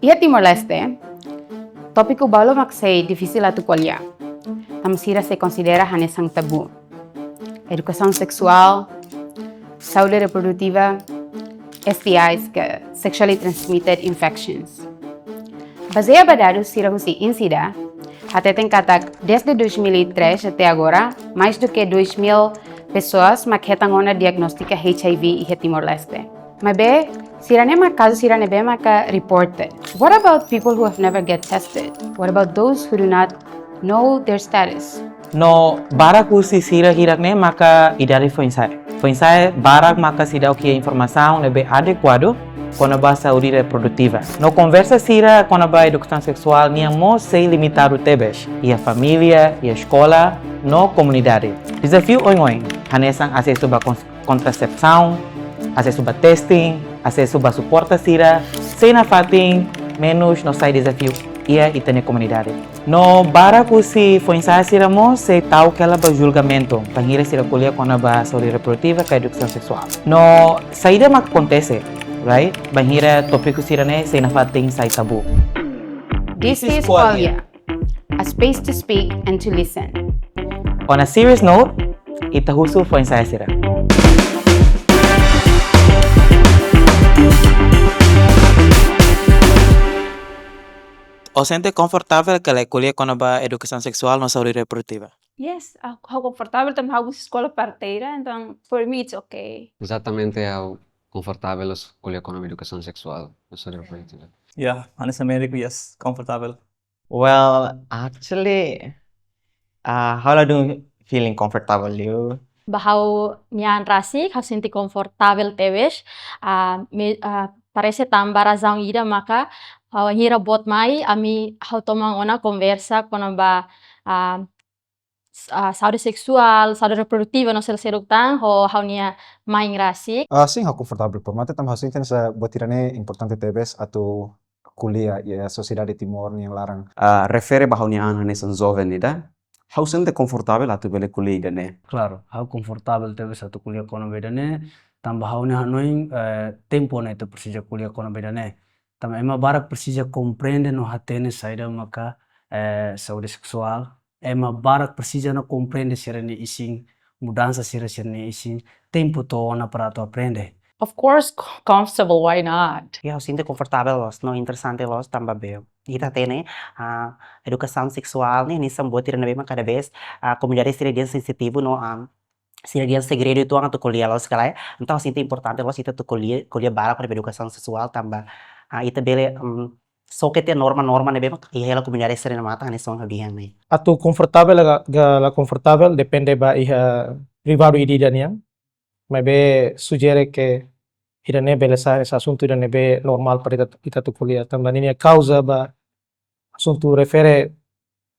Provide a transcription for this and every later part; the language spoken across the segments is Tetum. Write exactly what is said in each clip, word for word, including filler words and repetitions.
Iha Timor-Leste, tópiku balu mak sei difisil atu ko'alia, tanba sira sei konsidera hanesan tabu. Edukasaun seksuál, saúde reprodutiva, S T Is ka sexually transmitted infections. Bazeia ba dadus sira husi INCIDA, hateten katak desde dois mil e três até agora, mais do que dois mil pessoas mak hetan ona diagnóstika H I V iha Timor-Leste. Maibé, sira-ne'e mak kazu sira ne'ebé maka reported. What about people who have never get tested? What about those who do not know their status? No barak husi sira hirak-ne'e maka idade foin-sa'e. Foin-sa'e barak maka seidauk iha informasaun ne'ebé adekuadu kona-ba saúde reprodutiva. No konversa sira kona-ba edukasaun seksuál nian mós sei limitadu tebes iha família, iha eskola, no komunidade. Dezafiu oioin, hanesan asesu ba kons-, kontrasesaun, asesu ba testing, asesu ba suporta sira, sei nafatin menus no sai dezafiu iha ita-nia komunidade. No barak husi foin-sa'e sira mós sei ta'uk hela ba julgamentu, bainhira sira ko'alia kona-ba saúde reprodutiva ka edukasaun seksuál. No saida mak akontese, right? Bainhira tópiku sira-ne'e sei nafatin sai tabu. This is Ko'alia, a space to speak and to listen. On a serious note, ita husu foin-sa'e sira. Ó sente konfortavel ka lae ko'alia kona-ba edukasaun seksuál no saúde reprodutiva? Yes, ha'u, ha'u konfortavel tanba ha'u husi eskola parteira, entaun for me it's okay. Exatamente, ha'u konfortavel loos ko'alia kona-ba edukasaun seksuál no saúde reprodutiva. Yeah, hanesan médiku, yes, konfortavel. Well, actually, ah, ha'u ladún feeling comfortable liu. Ba ha'u-nia an rasik, ha'u sente konfortavel tebes. Ah, me, ah, parese tanba razaun ida maka ha'u hira boot mai, ami ha'u toman ona konversa kona-ba, ah, s-, ah, saúde seksuál, saúde reprodutiva no sel-, seluk tan, ho ha'u-nia main rasik. Ah, sin, ha'u konfortavel, por mate tanba ha'u sente hanesan buat ida-ne'e importante tebes atu ko'alia iha sosiedade Timor nian laran. Ah, refere ba ha'u-nia an hanesan joven ida, ha'u sente konfortavel atu bele ko'alia ida-ne'e. Klaru, ha'u konfortavel tebes atu ko'alia kona-ba ida-ne'e, tanba ha'u-nia hanoin, eh, tempu ona ita presiza ko'alia kona-ba ida-ne'e. Tanba ema barak presiza komprende no hatene saida maka, eh, saúde seksuál. Ema barak presiza ona komprende sira-nia isin, mudansa sira, sira-nia isin, tempu to'o ona para atu aprende. Of course, co-, comfortable, why not? Ya, ha'u sente konfortavel loos, no interesante loos, tanba be ita hatene, ah, edukasaun seksuál ne'e, hanesan buat ida ne'ebé mak kada vez, ah, komunidade sira dehan sensitivu no, ah, sira dehan segredu uitoan atu ko'alia loos ka lae. Entaun, ha'u sente importante loos ita atu ko'alia, ko'alia barak kona-ba edukasaun seksuál tanba, ah, ita bele, mm, soke tiha norma-norma ne'ebé mak iha hela komunidade sira-nia matan hanesan ohin ha'u dehan ne'e. Atu konfortavel ka, ka la konfortavel depende ba iha privadu ida-idak nian. Maibé sujere ke ida-ne'e bele sai hanesan asuntu ida ne'ebé normál para ita, ita atu ko'alia. Tanba ninia kauza ba asuntu refere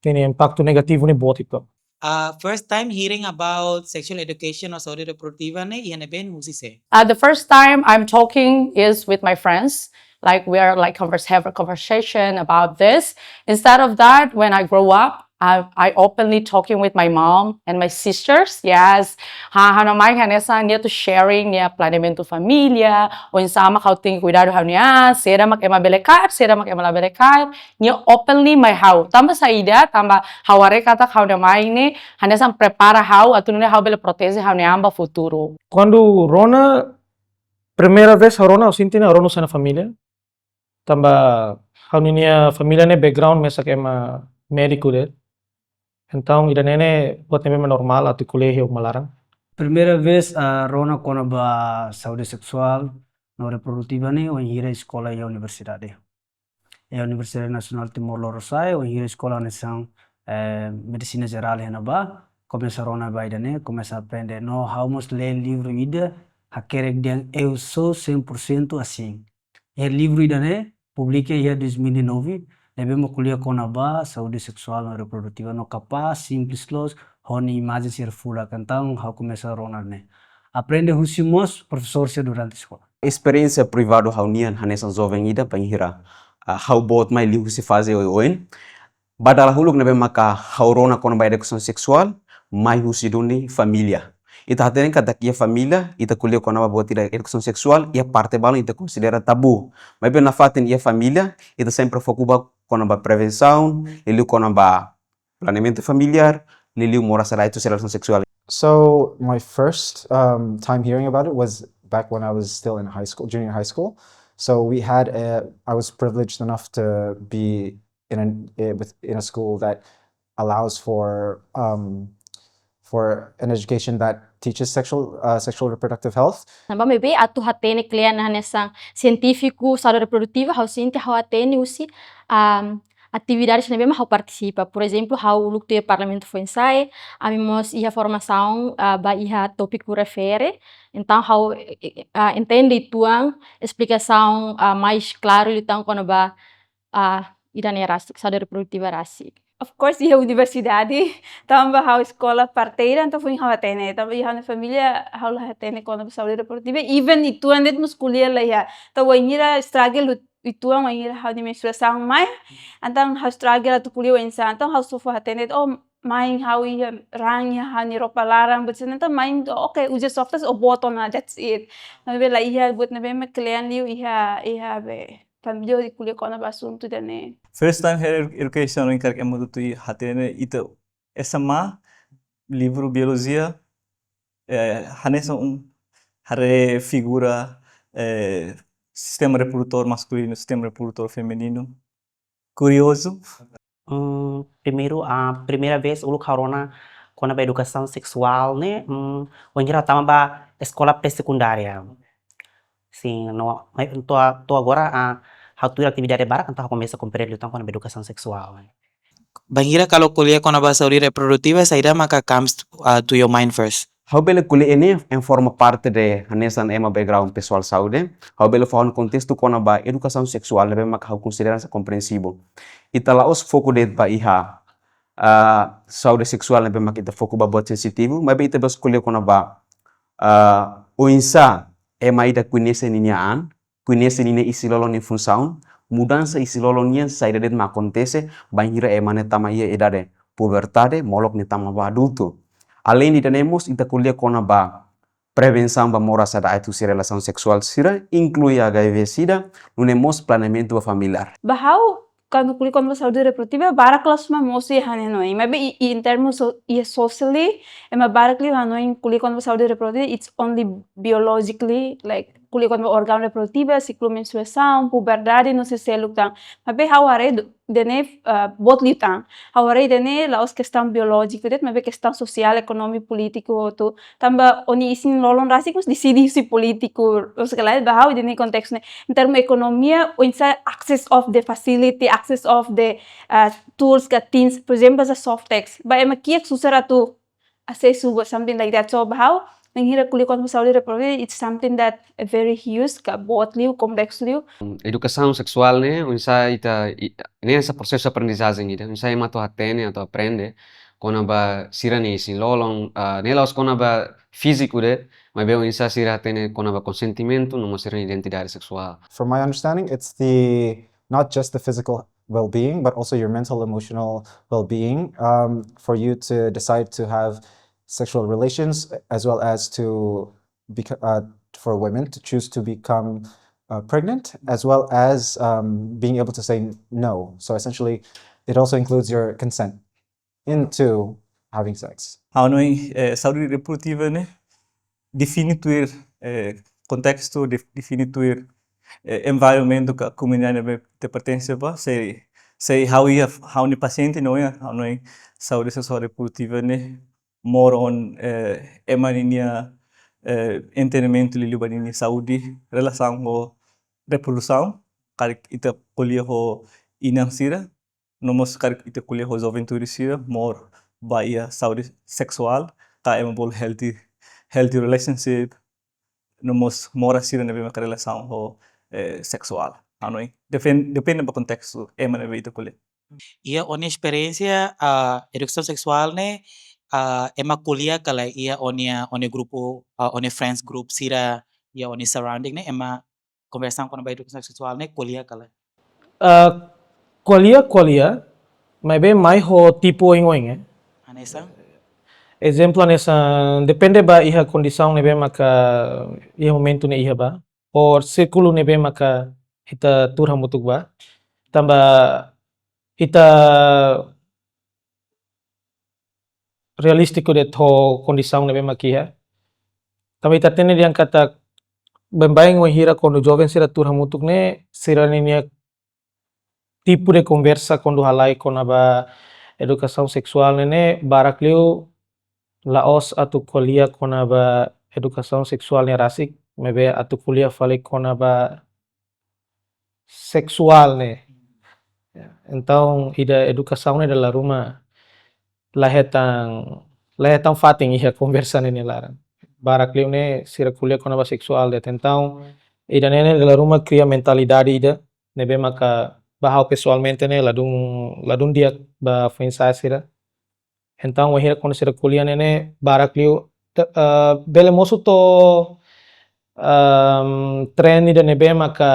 ninia impaktu negativu ne'e boot uitoan. Uh, first time hearing about sexual education or saúde reprodutiva ne'e iha ne'ebé, husi sé? Uh, the first time I'm talking is with my friends. Like, we are, like, converse, have a conversation about this. Instead of that, when I grow up, I, I openly talking with my mom and my sisters. Yes. Ha, ha'u-nia main hanesan nia atu sharing nia planeamentu família, oinsá mak ha'u tenke kuidadu ha'u-nia an, saida mak ema bele kaer, saida mak ema labele kaer. Nia openly mai ha'u. Tanba saida, tanba ha'u haree katak ha'u-nia main ne'e hanesan prepara ha'u atu nune'e ha'u bele proteje ha'u-nia an ba futuru. Kuandu rona, primeira vez ha'u rona, ha'u sente ne'e ha'u rona husi ha'u-nia família. Tanba ha'u-nia família ne'e background mesak ema médiku de'it. Entaun, ida-ne'e ne'e buat ne'ebé mak normál atu ko'alia iha uma laran. Primeira vez, ah, rona kona-ba saúde seksuál no reprodutiva ne'e wainhira eskola iha universidade. Iha Universidade Nasionál Timor Lorosa'e, wainhira eskola hanesan, eh, medisina jerál iha ne'ebá, komesa rona ba ida-ne'e, komesa aprende. No ha'u mós lee livru ida, hakerek dehan Eu Sou Cem por Cento Assim. Iha livru ida-ne'e publika iha dois mil e nove, ne'ebé mak ko'alia kona-ba saúde seksuál no reprodutiva no kapás, simples loos, ho nia imajen sira furak, entaun ha'u komesa rona ne'e. Aprende husi mós profesór sira durante eskola. Esperiénsia privadu ha'u-nian hanesan joven ida bainhira, ah, ha'u boot mai liuhusi faze oioin. Ba dala uluk ne'ebé maka ha'u rona kona-ba edukasaun seksuál, mai husi duni família. Ita hatene katak iha família, ita ko'alia kona-ba buat ida edukasaun seksuál, iha parte balun ita konsidera tabu. Maibé nafatin iha família, ita sempre foku ba kona-ba prevensaun, liuliu kona-ba planeamentu familiár, liuliu moras sa'e dadeer tuir relasaun seksuál. So my first um, time hearing about it was back when I was still in high school, junior high school. So we had, a, I was privileged enough to be in a, with, in a school that allows for um, for an education that teaches sexual uh, sexual reproductive health. Tanba maibé atu hatene kle'an hanesan sientífiku saúde reprodutiva, ha'u sente ha'u hatene husi um, atividades ne'ebé mak ha'u partisipa. Por ezemplu, ha'u uluk tuir Parlamentu Foinsa'e, ami mós iha formasaun uh, ba iha tópiku refere. Entaun ha'u uh, entende uitoan esplikasaun uh, mais klaru liután kona-ba uh, ida-ne'e rasik, saúde reprodutiva rasik. Of course, iha universidade, tanba ha'u eskola parte ida, entaun foin ha'u hatene. Tanba iha ha'u-nia família, ha'u la hatene kona-ba saúde reprodutiva. Even uitoan de'it mós ko'alia la iha. Entaun wainhira struggle uitoan, wainhira ha'u-nia menstruasaun mai, entaun ha'u struggle atu ko'alia oinsá. Entaun ha'u só fó hatene, oh, mai ha'u iha raan iha ha'u-nia roupa laran, buat sira-ne'e, entaun mai, ok, uza soft touch, oh, boot ona, that's it. Maibé la iha buat ne'ebé mak kle'an liu iha, iha be. Tanba hodi ko'alia kona-ba asuntu ida-ne'e. First time hear education, ema karik ema hotu-hotu hatene ita S M A, livru biolojia, eh, hanesan haree figura, eh, sistema reprodutór maskulinu, sistema reprodutór femininu. Kuriozu. Hum, primeiru, a primeira vez uluk ha'u rona kona-ba edukasaun seksuál ne'e, hum, wainhira tama ba eskola pré-sekundária. Sin, no, mai, to'o, to'o agora, ah, ha'u tuir atividade barak, entaun ha'u komesa komprende liután kona-ba edukasaun seksuál. Bainhira kalau ko'alia kona-ba saúde reprodutiva, saida maka comes uh, to your mind first? Ha'u bele ko'alia ne'e, em forma parte de hanesan ema background pesoál saúde. Ha'u bele fó ha'u-nia kontestu kona-ba edukasaun seksuál ne'ebé maka ha'u konsidera hanesan komprensivu. Ita la'ós foku de'it ba iha uh, saúde seksuál ne'ebé maka ita foku ba buat sensitivu, maibé ita bele ko'alia kona-ba uh, oinsá ema ida koñese ninia an, koñese ninia isin-lolon nia funsaun, mudansa isin-lolon nian saida de'it mak akontese bainhira ema ne'e tama iha idade puberdade, molok nia tama ba adultu. Aleinde ida-ne'e mós ita ko'alia kona-ba prevensaun ba moras sa'e dadeer tuir relasaun seksuál sira, inklui H I V sida, nune'e mós planeamentu ba familiár. Ba ha'u, kuandu ko'alia kona-ba saúde reprodutiva, barak la'ós mak mosu iha ha'u-nia hanoin. Maibé i, i, in terms of, iha socially, ema barak liu hanoin ko'alia kona-ba saúde reprodutiva, it's only biologically, like, ko'alia kona-ba órgaun reprodutiva, siklu menstruasaun, puberdade, no sei seluk tan. Maibé ha'u haree du-, ida-ne'e, ah, boot liután. Ha'u haree ida-ne'e la'ós kestaun biolójiku de'it, maibé kestaun sosiál, ekonómiku, polítiku hotu. Tanba ó-nia isin-lolon rasik mós deside husi polítiku, ou seja, ba ha'u ida-ne'e kontestu ne'e. Em termu ekonomia, oinsá access of the facility, access of the, ah, tools ka things, por ezemplu, hanesan soft touch. Ba ema kiak susar atu asesu buat something like that. So, ba ha'u, bainhira ko'alia kona-ba saúde reprodutiva, it's something that very huge, ka boot liu, kompleksu liu. Edukasaun seksuál ne'e, oinsá ita, i, ne'e hanesan prosesu aprendizajen ida, oinsá ema atu hatene, atu aprende kona-ba sira-nia isin-lolon, ah, ne'e la'ós kona-ba fíziku de'it, maibé oinsá sira hatene kona-ba konsentimentu, no mós sira-nia identidade seksuál. From my understanding, it's the, not just the physical well-being, but also your mental, emotional well-being, um, for you to decide to have sexual relations, as well as to beco- uh, for women to choose to become uh, pregnant, as well as um, being able to say no. So essentially, it also includes your consent into having sex. Ha'u hanoin, eh, saúde reprodutiva ne'e define tuir, eh, kontestu, def- define tuir, eh, environment ka komunidade ne'ebé ita pertense ba, se, se ha'u iha, ha'u-nia pasiente no iha, ha'u hanoin saúde seksuál reprodutiva ne'e more on, eh, ema ninia, eh, entendimentu liuliu ba ninia saúde relasaun ho reprodusaun, karik ita ko'alia ho inan sira, no mós karik ita ko'alia ho juventude sira, more ba iha saúde seksuál, ka ema bolu healthy, healthy relationship, no mós moras sira ne'ebé maka relasaun ho, eh, seksuál. Ha'u hanoin, depen- depende ba kontestu ema ne'ebé ita ko'alia. Iha ó-nia esperiénsia, ah, edukasaun seksuál ne'e, ah, ema ko'alia ka lae iha ó-nia, ó-nia grupu, ah, ó-nia friends group sira, iha ó-nia surrounding ne'e, ema konversa kona-ba edukasaun seksuál ne'e ko'alia ka lae? Ah, ko'alia, ko'alia, maibé mai ho tipu oioin, eh. Hanesan? Ezemplu hanesan, depende ba iha kondisaun ne'ebé maka iha momentu ne'e iha ba, ou sírkulu ne'ebé maka ita tuur hamutuk ba. Tanba ita realístiku de'it ho kondisaun ne'ebé maka iha. Tanba ita hatene dehan katak baibain wainhira kuandu joven sira tuur hamutuk ne'e, sira-ninia tipu de konversa kuandu halai kona-ba edukasaun seksuál ne'e, ne'e barak liu la'ós atu ko'alia kona-ba edukasaun seksuál ne'e rasik, maibé atu ko'alia fali kona-ba seksuál ne'e. Ya, entaun ida edukasaun ne'e dala ruma la hetan, la hetan fatin iha konversa ne'e nia laran. Barak liu ne'e sira ko'alia kona-ba seksuál de'it. Entaun ida-ne'e ne'e dala ruma kria mentalidade ida ne'ebé maka ba ha'u pesoalmente ne'e ladún, ladún di'ak ba foin-sa'e sira. Entaun wainhira kuandu sira ko'alia ne'e, ne'e barak liu te-, eh, bele mosu to'o, ehm, tren ida ne'ebé maka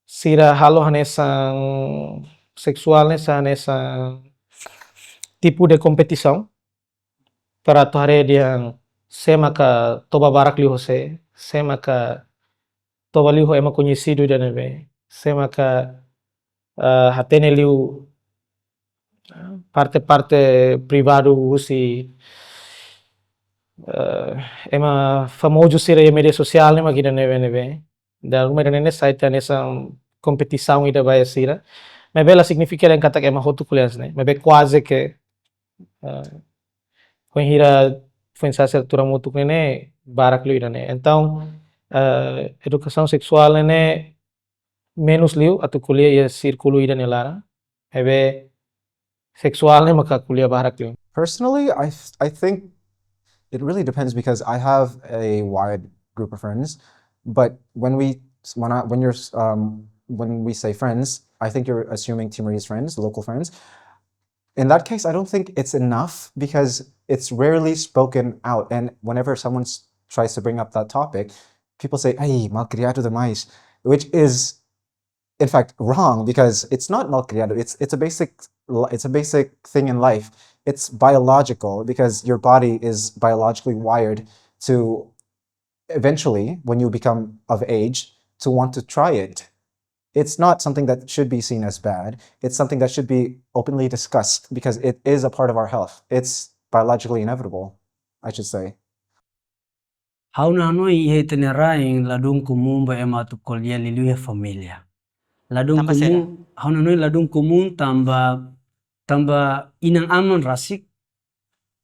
sira halo hanesan seksuál ne'e hanesan tipu de kompetisaun para atu haree dehan sé maka toba barak liu ho sé, sé maka toba liu ho ema koñesidu ida ne'ebé, sé maka, eh, hatene liu, eh, parte-parte privadu husi, eh, ema famozu sira iha média sosiál ne'e mak ida ne'ebé, ne'ebé. Dala ruma ida-ne'e ne'e sai hanesan kompetisaun ida ba iha sira. Maibé la signifika dehan katak ema hotu ko'alia hanesan ne'e. Maibé kuaze ke, eh, wainhira foin-sa'e sira tuur hamutuk ne'e, ne'e barak liu ida-ne'e. Entaun, eh, edukasaun seksuál ne'e, ne'e menus liu atu ko'alia iha sírkulu ida nia laran. Maibé seksuál ne'e maka ko'alia barak liu. Personally, I th- I think it really depends because I have a wide group of friends, but when we when I, when you're um when we say friends, I think you're assuming Timorese friends, local friends. In that case, I don't think it's enough because it's rarely spoken out, and whenever someone s- tries to bring up that topic, people say, "Hey, malcriado demais," which is in fact wrong because it's not malcriado. It's it's a basic li- it's a basic thing in life. It's biological because your body is biologically wired to eventually, when you become of age, to want to try it. It's not something that should be seen as bad. It's something that should be openly discussed because it is a part of our health. It's biologically inevitable, I should say. Ha'u hanoin iha ita-nia rain ladún komún ba ema atu ko'alia liuliu iha família. Ladún Tanba saida? Komún, ha'u hanoin ladún komún tanba, tanba inan-aman rasik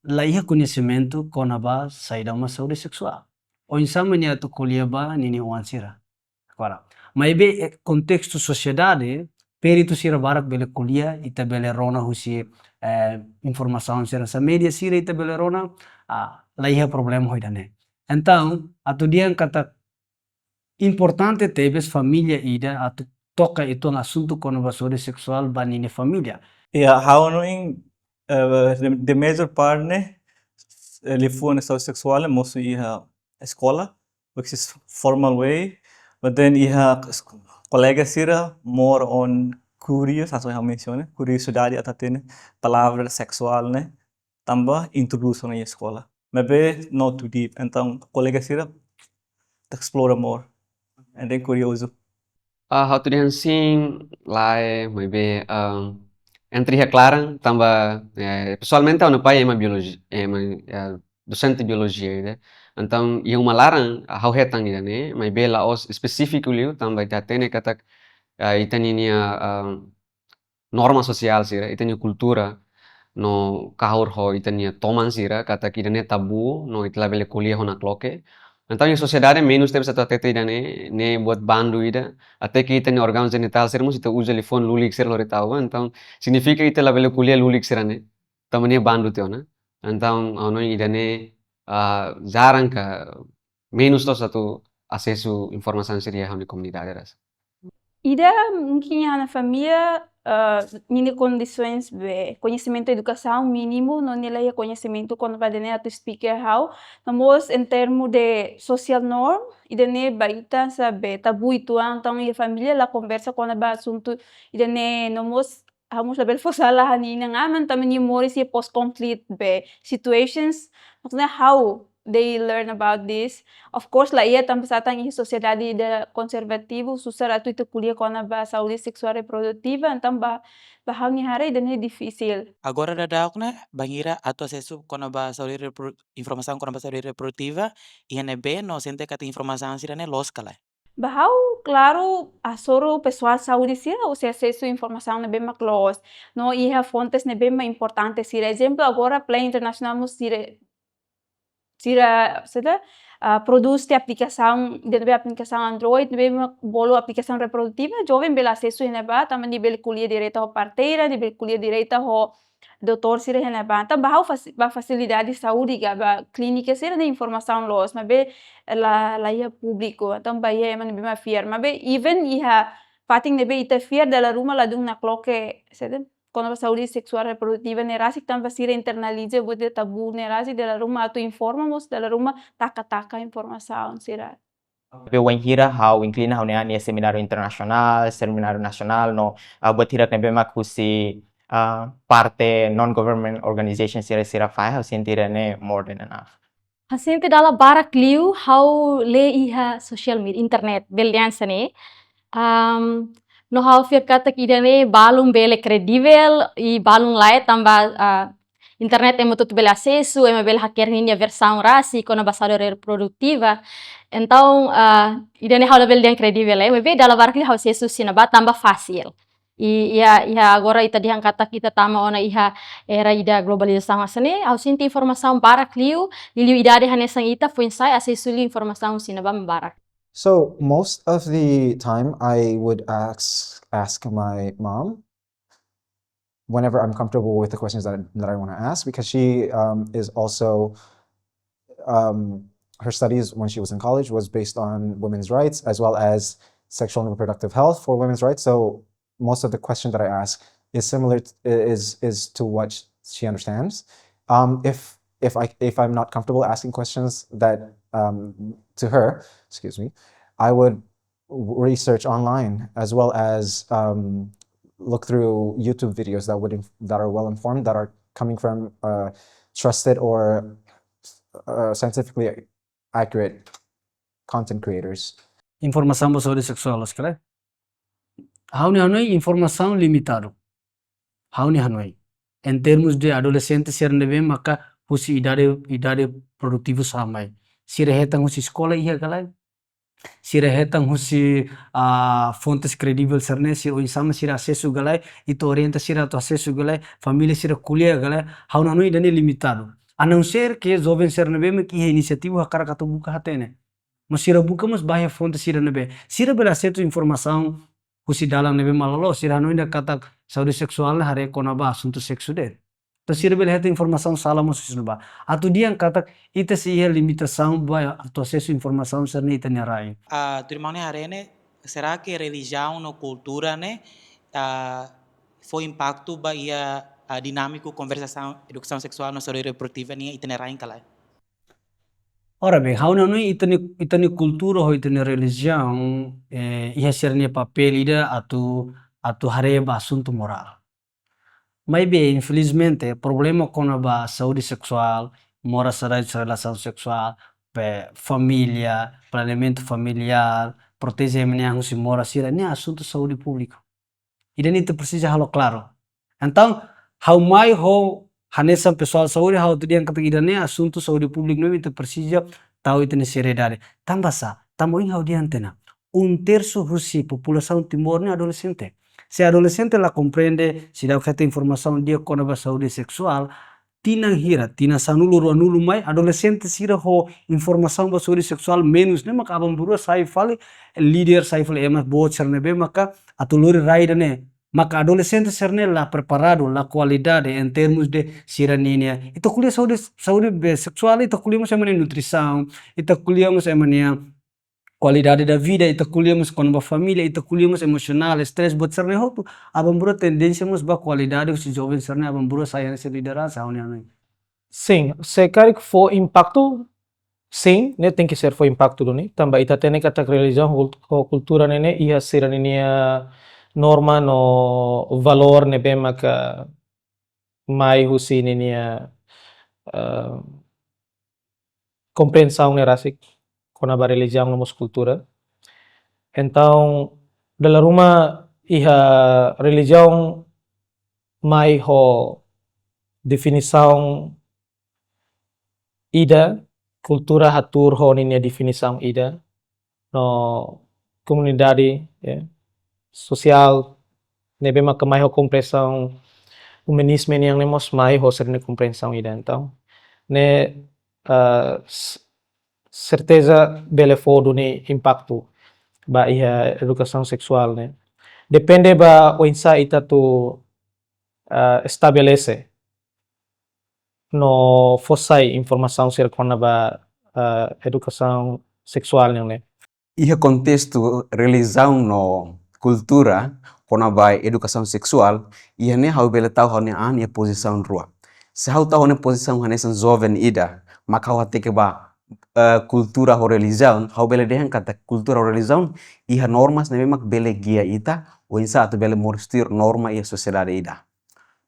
la iha koñesimentu kona-ba saida mak saúde seksuál. Oinsá mak nia atu ko'alia ba ninia oan sira. Agora, maibé, eh, kontestu sosiedade, peritu sira barak bele ko'alia, ita bele rona husi, eh, informasaun sira hanesan média sira ita bele rona, ah, la iha problema ho ida-ne'e. Entaun, atu dehan katak importante tebes família ida atu toka uitoan asuntu kona-ba saúde seksuál ba ninia família. Ya, ha'u hanoin, eh, the, the major part ne'e, eh, liafuan saúde seksuál ne'e mosu iha eskola, which is formal way, but then iha s- kolega sira more on curious, hanesan ha'u mensiona, curiosidade atu hatene palavra seksuál ne'e, tanba introdús ona iha eskola. Maibé not too deep, entaun kolega sira atu explore more, and then curioso. Ah, ha'u atu dehan sin, lae, maibé, ah, entre iha klaran, tanba, eh, pesoalmente ha'u-nia pai ema biologi, ema, eh, dosente biolojia ida. Entaun, iha uma laran, ah, ha'u hetan ida-ne'e, maibé la'ós espesífiku liu, tanba ita hatene katak, ah, ita ninia, ah, norma sosiál sira, ita-nia kultura, no kahur ho ita-nia toman sira, katak ida-ne'e tabu, no ita labele ko'alia ho nakloke. Entaun, iha sosiedade menus tebes atu hatete ida-ne'e, ne'e buat bandu ida, até ke ita-nia órgaun jenitál sira mós ita uza liafuan lulik sira lori tau ba, entaun, signifika ita labele ko'alia lulik sira-ne'e, tanba ne'e bandu tiha ona. Entaun, ha'u hanoin ida-ne'e, ah, jarang ka menus loos atu asesu informasaun sira iha ha'u-nia komunidade rasik. Ida mungkin iha ha'u-nia família, eh, ninia kondisoens be koñesimentu edukasaun mínimu, no nia la iha koñesimentu kona-ba ida-ne'e atu esplika ha'u, no mós em termos de social norm, ida-ne'e ba ita hanesan be tabu uitoan, entaun iha família la konversa kona-ba asuntu ida-ne'e, no mós ha'u mós labele fó sala ha'u-nia inan-aman tanba nia moris iha post-conflict be situations. Maksudnya, how they learn about this? Of course, laiha tanba sá tan iha sosiedade ida konservativu, susar atu ita ko'alia kona-ba saúde seksuál reprodutiva, entaun ba, ba ha'u-nia haree ida-ne'e difisil. Agora daudaun ne'e, bainhira atu asesu kona-ba saúde repro-, informasaun kona-ba saúde reprodutiva iha ne'ebé, no sente katak informasaun sira-ne'e loos ka lae? Ba ha'u, klaru, hasoru pesoál saúde sira husi asesu informasaun ne'ebé mak loos. No iha fontes ne'ebé mak importante sira. Ezemplu, agora Plan Internasionál mós sira, sira, saida, ah, prodús tiha aplikasaun, ida ne'ebé aplikasaun Android, ne'ebé mak bolu aplikasaun reprodutiva, joven bele asesu iha ne'ebá, tanba nia bele ko'alia direta ho parteira, nia bele ko'alia direta ho doutór sira iha ne'ebá. Entaun ba ha'u fasi-, ba fasilidade saúde ka ba klínika sira-ne'e informasaun loos, maibé la, laiha públiku. Entaun ba iha ema ne'ebé mak fiar. Maibé even iha fatin ne'ebé ita fiar, dala ruma ladún nakloke, saida, kona-ba saúde seksuál reprodutiva ne'e rasik tanba sira internaliza buat ida tabu ne'e rasik, dala ruma atu informa mós dala ruma taka-taka informasaun sira. Be wainhira ha'u inklina ha'u-nia an iha semináriu internasionál, semináriu nasionál, no, ah, buat hirak ne'ebé mak husi, ah, parte non-government organization sira, sira fahe, ha'u sente ida-ne'e more than enough. Ha'u sente dala barak liu ha'u lee iha social media, internet, bele dehan hanesan ne'e. Am, no ha'u fiar katak ida-ne'e balun bele kredivel, i balun lae tanba, ah, internet ema hotu-hotu bele asesu, ema bele hakerek ninia versaun rasik kona-ba saúde reprodutiva. Entaun, ah, ida-ne'e ha'u labele dehan kredivel, eh, maibé dala barak liu ha'u asesu husi ne'ebá tanba fasil. I, iha, iha agora ita dehan katak ita tama ona iha era ida globalizasaun hanesan ne'e, ha'u sente informasaun barak liu, liuliu idade hanesan ita foin-sa'e asesu liu informasaun husi ne'ebá barak. So most of the time I would ask, ask my mom whenever I'm comfortable with the questions that, that I wanna ask, because she, um, is also, um, her studies when she was in college was based on women's rights as well as sexual and reproductive health for women's rights. So most of the question that I ask is similar t-, is, is to what sh-, she understands. Um, if, if I, if I'm not comfortable asking questions that, um, to her, excuse me, I would research online as well as, um, look through YouTube videos that would inf-, that are well informed, that are coming from, uh, trusted or, uh, scientifically accurate content creators. Informasaun ba saúde seksuál, loos ka lae? Ha'u-nia hanoin informasaun limitadu. Ha'u-nia hanoin. Em termos de adolexente sira ne'ebé maka husi idade, idade produtivu sa'e mai. Sira hetan husi eskola iha ka lae? Sira hetan husi, ah, fontes kredivel sira-ne'e, sira oinsá mak sira asesu ka lae, ita orienta sira atu asesu ka lae, família sira ko'alia ka lae, ha'u-nia hanoin ida-ne'e limitadu. A não ser que joven sira ne'ebé mak iha inisiativa hakarak atu buka hatene. Mas sira buka mós ba iha fonte sira ne'ebé. Sira bele asesu informasaun husi dalan ne'ebé mak loloos, sira hanoin dehan katak saúde seksuál ne'e haree kona-ba asuntu seksu de'it. Entaun sira bele hetan informasaun sala mós husi ne'ebá. Atu dehan katak ita sei iha limitasaun ba atu asesu informasaun sira-ne'e ita-nia rain. Ah, tuir maun nia haree ne'e, será que relijiaun no kultura ne'e, ah, fó impaktu ba iha, ah, dinámiku konversasaun edukasaun seksuál no saúde reprodutiva nian iha ita-nia rain ka lae? Ora bem, ha'u-nia hanoin ita-nia, ita-nia kultura ho ita-nia relijiaun, eh, iha sira-nia papél ida atu, atu haree ba asuntu morál. Maibé, infelizmente, problema kona-ba saúde seksuál, moras sira-nia relasaun seksuál, be família, planeamentu familiár, proteje ema nia an husi moras sira, ne'e asuntu saúde públiku. Ida-ne'e ita presiza halo klaru. Entaun, ha'u mai ho hanesan pesoál saúde, ha'u atu dehan katak ida-ne'e asuntu saúde públiku ne'ebé ita presiza tau ita-nia seriedade. Tanba sá, tanba ohin ha'u dehan tiha ona. Um terço husi populasaun Timor ne'e adolexente. Se adolexente la komprende, seidauk hetan informasaun di'ak kona-ba saúde seksuál, tinan hira, tinan sanulu-ruanulu mai, adolexente sira ho informasaun ba saúde seksuál menus, ne'e maka aban-bainrua sai fali, líder sai fali ema boot sira ne'ebé maka atu lori rai ida-ne'e. Maka adolexente sira-ne'e la preparadu, la kualidade, em termos de sira ninia. Ita ko'alia saúde, saúde be seksuál, ita ko'alia mós ema nia nutrisaun, ita ko'alia mós ema nia qualidade da vida, ita ko'alia mós kona-ba família, ita ko'alia mós emosionál, stress, buat sira-ne'e hotu. Aban-bainrua tendénsia mós ba kualidade husi joven sira-ne'e, aban-bainrua sai hanesan lideransa, ha'u-nia hanoin. Sin, se karik fó impaktu, sin, ne'e tenke ser fó impaktu duni. Tanba ita hatene katak relijiaun ho, ho kultura ne'e, ne'e iha sira ninia norma no valór ne'ebé maka mai husi ninia, eh, kompriensaun ne'e rasik kona-ba relijiaun no mós kultura. Entaun, dala ruma iha relijiaun mai ho definisaun ida, kultura hatuur ho ninia definisaun ida, no komunidade, ya, sosiál ne'ebé maka mai ho kompriensaun, umanizmu nian ne'e mós mai ho sira-nia kompriensaun ida. Entaun, ne'e, ah, s-, serteza bele fó duni impaktu ba iha edukasaun seksuál ne'e. Depende ba oinsá ita atu, ah, estabelese no fó sai informasaun sira kona-ba, ah, edukasaun seksuál nian ne'e. Iha kontestu relijiaun no kultura kona-ba edukasaun seksuál, iha ne'e ha'u bele tau ha'u-nia an iha pozisaun rua. Se ha'u tau ha'u-nia pozisaun hanesan joven ida, maka ha'u hateke ba, eh, kultura ho relijiaun, ha'u bele dehan katak kultura ho relijiaun iha normas ne'ebé mak bele gia ita, oinsá atu bele moris tuir norma iha sosiedade ida.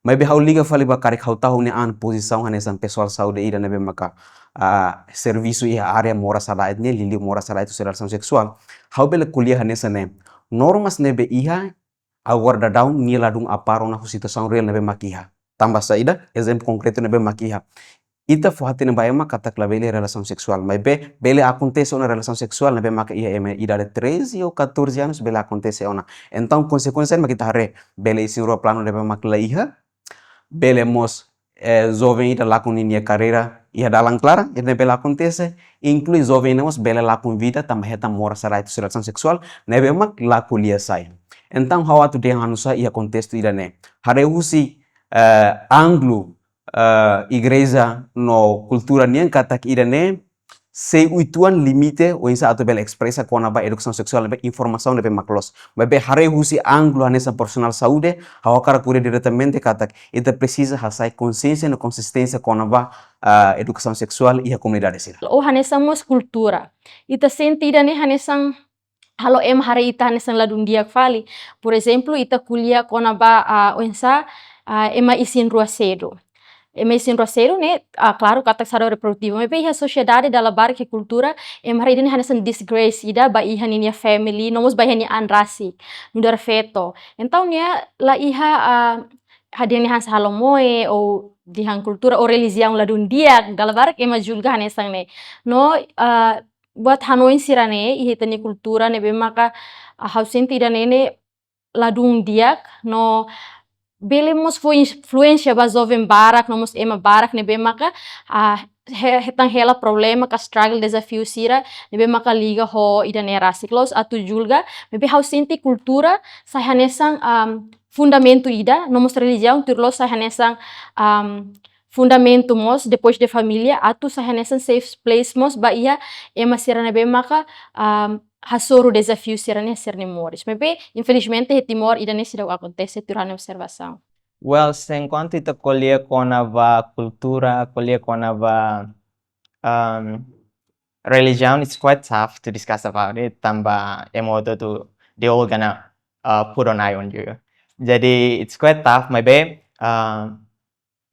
Maibé ha'u liga fali ba karik ha'u tau ha'u-nia an pozisaun hanesan pesoál saúde ida ne'ebé maka, ah, servisu iha área moras sadait ne'e, liuliu moras sadait husi relasaun seksuál. Ha'u bele ko'alia hanesan ne'e. Normas ne'ebé iha, agora daudaun nia ladún apara ona ho situasaun reál ne'ebé mak iha. Tanba saida, ezemplu konkretu ne'ebé mak iha. Ita fó hatene ba ema katak labele relasaun seksuál, maibé bele akontese ona relasaun seksuál ne'ebé maka iha ema idade treze ou catorze anos bele akontese ona. Entaun, konsekuénsia mak ita haree, bele isin-rua planu ne'ebé mak la iha, bele mós, eh, joven ida lakon ninia karreira iha dalan klaran, ida-ne'e bele akontese, inklui joven ne'e mós bele lakon vida tanba hetan moras sadait husi relasaun seksuál ne'ebé mak la ko'alia sai. Entaun, ha'u atu dehan hanusá iha kontestu ida-ne'e. Haree husi, eh, ángulu, eh, igreja no kultura nian katak ida-ne'e sei uitoan limite oinsá atu bele espresa kona-ba edukasaun seksuál ne'ebé informasaun ne'ebé mak loos. Maibé haree husi ángulu hanesan profisionál saúde, ha'u hakarak ko'alia diretamente katak ita presiza hasai konsiénsia no konsisténsia kona-ba, ah, edukasaun seksuál iha komunidade sira. Ou hanesan mós kultura. Ita sente ida-ne'e hanesan halo ema haree ita hanesan ladún di'ak fali. Por ezemplu, ita ko'alia kona-ba, ah, oinsá, ah, ema isin-rua sedu. Ema isin-rua sedu ne'e, ah, klaru katak saúde reprodutivu. Maibé iha sosiedade dala barak iha kultura, ema haree ida-ne'e hanesan disgrace ida ba iha ninia family, no mós ba iha nia an rasik, nu'udar feto. Entaun nia la iha, ah, hadi'a nia hanesan halo moe, ou dehan kultura, ou relijiaun ladún di'ak, dala barak ema julga hanesan ne'e. No, ah, buat hanoin sira-ne'e, iha ita-nia kultura ne'ebé maka, ah, ha'u sente ida-ne'e ne'e ladún di'ak, no bele mós fó influénsia ba joven barak, no mós ema barak ne'ebé maka, ah, he-, hetan hela problema ka struggle, dezafiu sira ne'ebé maka liga ho ida-ne'e rasik. La'ós atu julga, maibé ha'u sente kultura sai hanesan, am, fundamentu ida, no mós relijiaun tuir loloos sai hanesan, am, fundamentu mós, depois de família, atu sai hanesan safe place mós ba iha ema sira ne'ebé maka, am, hasoru dezafiu sira-ne'e iha sira-nia moris. Maibé, infelizmente, iha Timor ida-ne'e seidauk akontese, tuir ha'u-nia observasaun. Well, se enkuantu ita ko'alia kona-ba kultura, ko'alia kona-ba, um, religion, it's quite tough to discuss about it, tanba ema hotu-hotu, they all gonna, uh, put on eye on you. Jadi, it's quite tough, maibé, uh,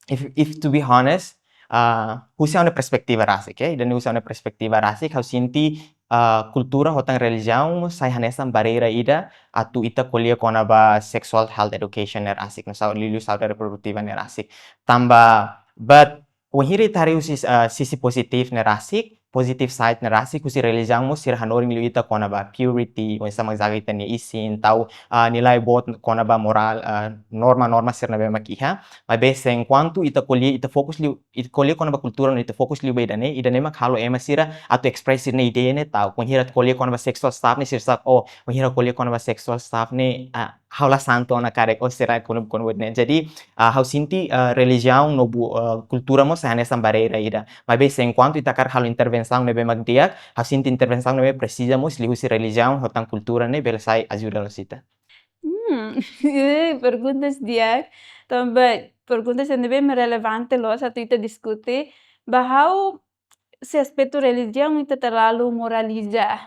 if, if to be honest, uh, husi ha'u-nia perspetiva rasik, okay? Dan husi ha'u-nia perspetiva rasik, ha'u sente, uh, kultura ho tan relijiaun sai hanesan barreira ida atu ita ko'alia kona-ba sexual health education ne'e rasik, no saúde, liuliu saúde reprodutiva ne'e rasik. Tanba, but, wainhira ita haree husi, uh, sisi pozitivu ne'e rasik, positive side ne'e rasik, husi relijiaun mós sira hanorin liu ita kona-ba purity, oinsá mak jaga ita-nia isin, tau, ah, nilai boot kona-ba morál, ah, norma-norma sira ne'ebé mak iha. Maibé se enkuantu ita ko'alia, ita fokus liu, ita ko'alia kona-ba kultura no ita fokus liu ba ida-ne'e, ida-ne'e mak halo ema sira atu espresa sira-nia ideia ne'e tau. Wainhira ko'alia kona-ba sexual stuff ne'e sira sá, oh, wainhira ko'alia kona-ba sexual stuff ne'e, ah, ha'u la santu ona karik, oh, sira kona-ba, kona-ba ne'e. Jadi, ah, ha'u sente, ah, relijiaun no bu-, ah, kultura mós sai hanesan barreira ida. Maibé se enkuantu ita hakarak halo intervensaun ne'ebé mak di'ak, ha'u sente intervensaun ne'ebé presiza mós liuhusi relijiaun ho tan kultura ne'e bele sai ajuda loos ita. Hmm, eh, perguntas di'ak. Tanba perguntas ne'ebé mak relevante loos atu ita diskute. Ba ha'u, se aspetu relijiaun ita terlalu moraliza.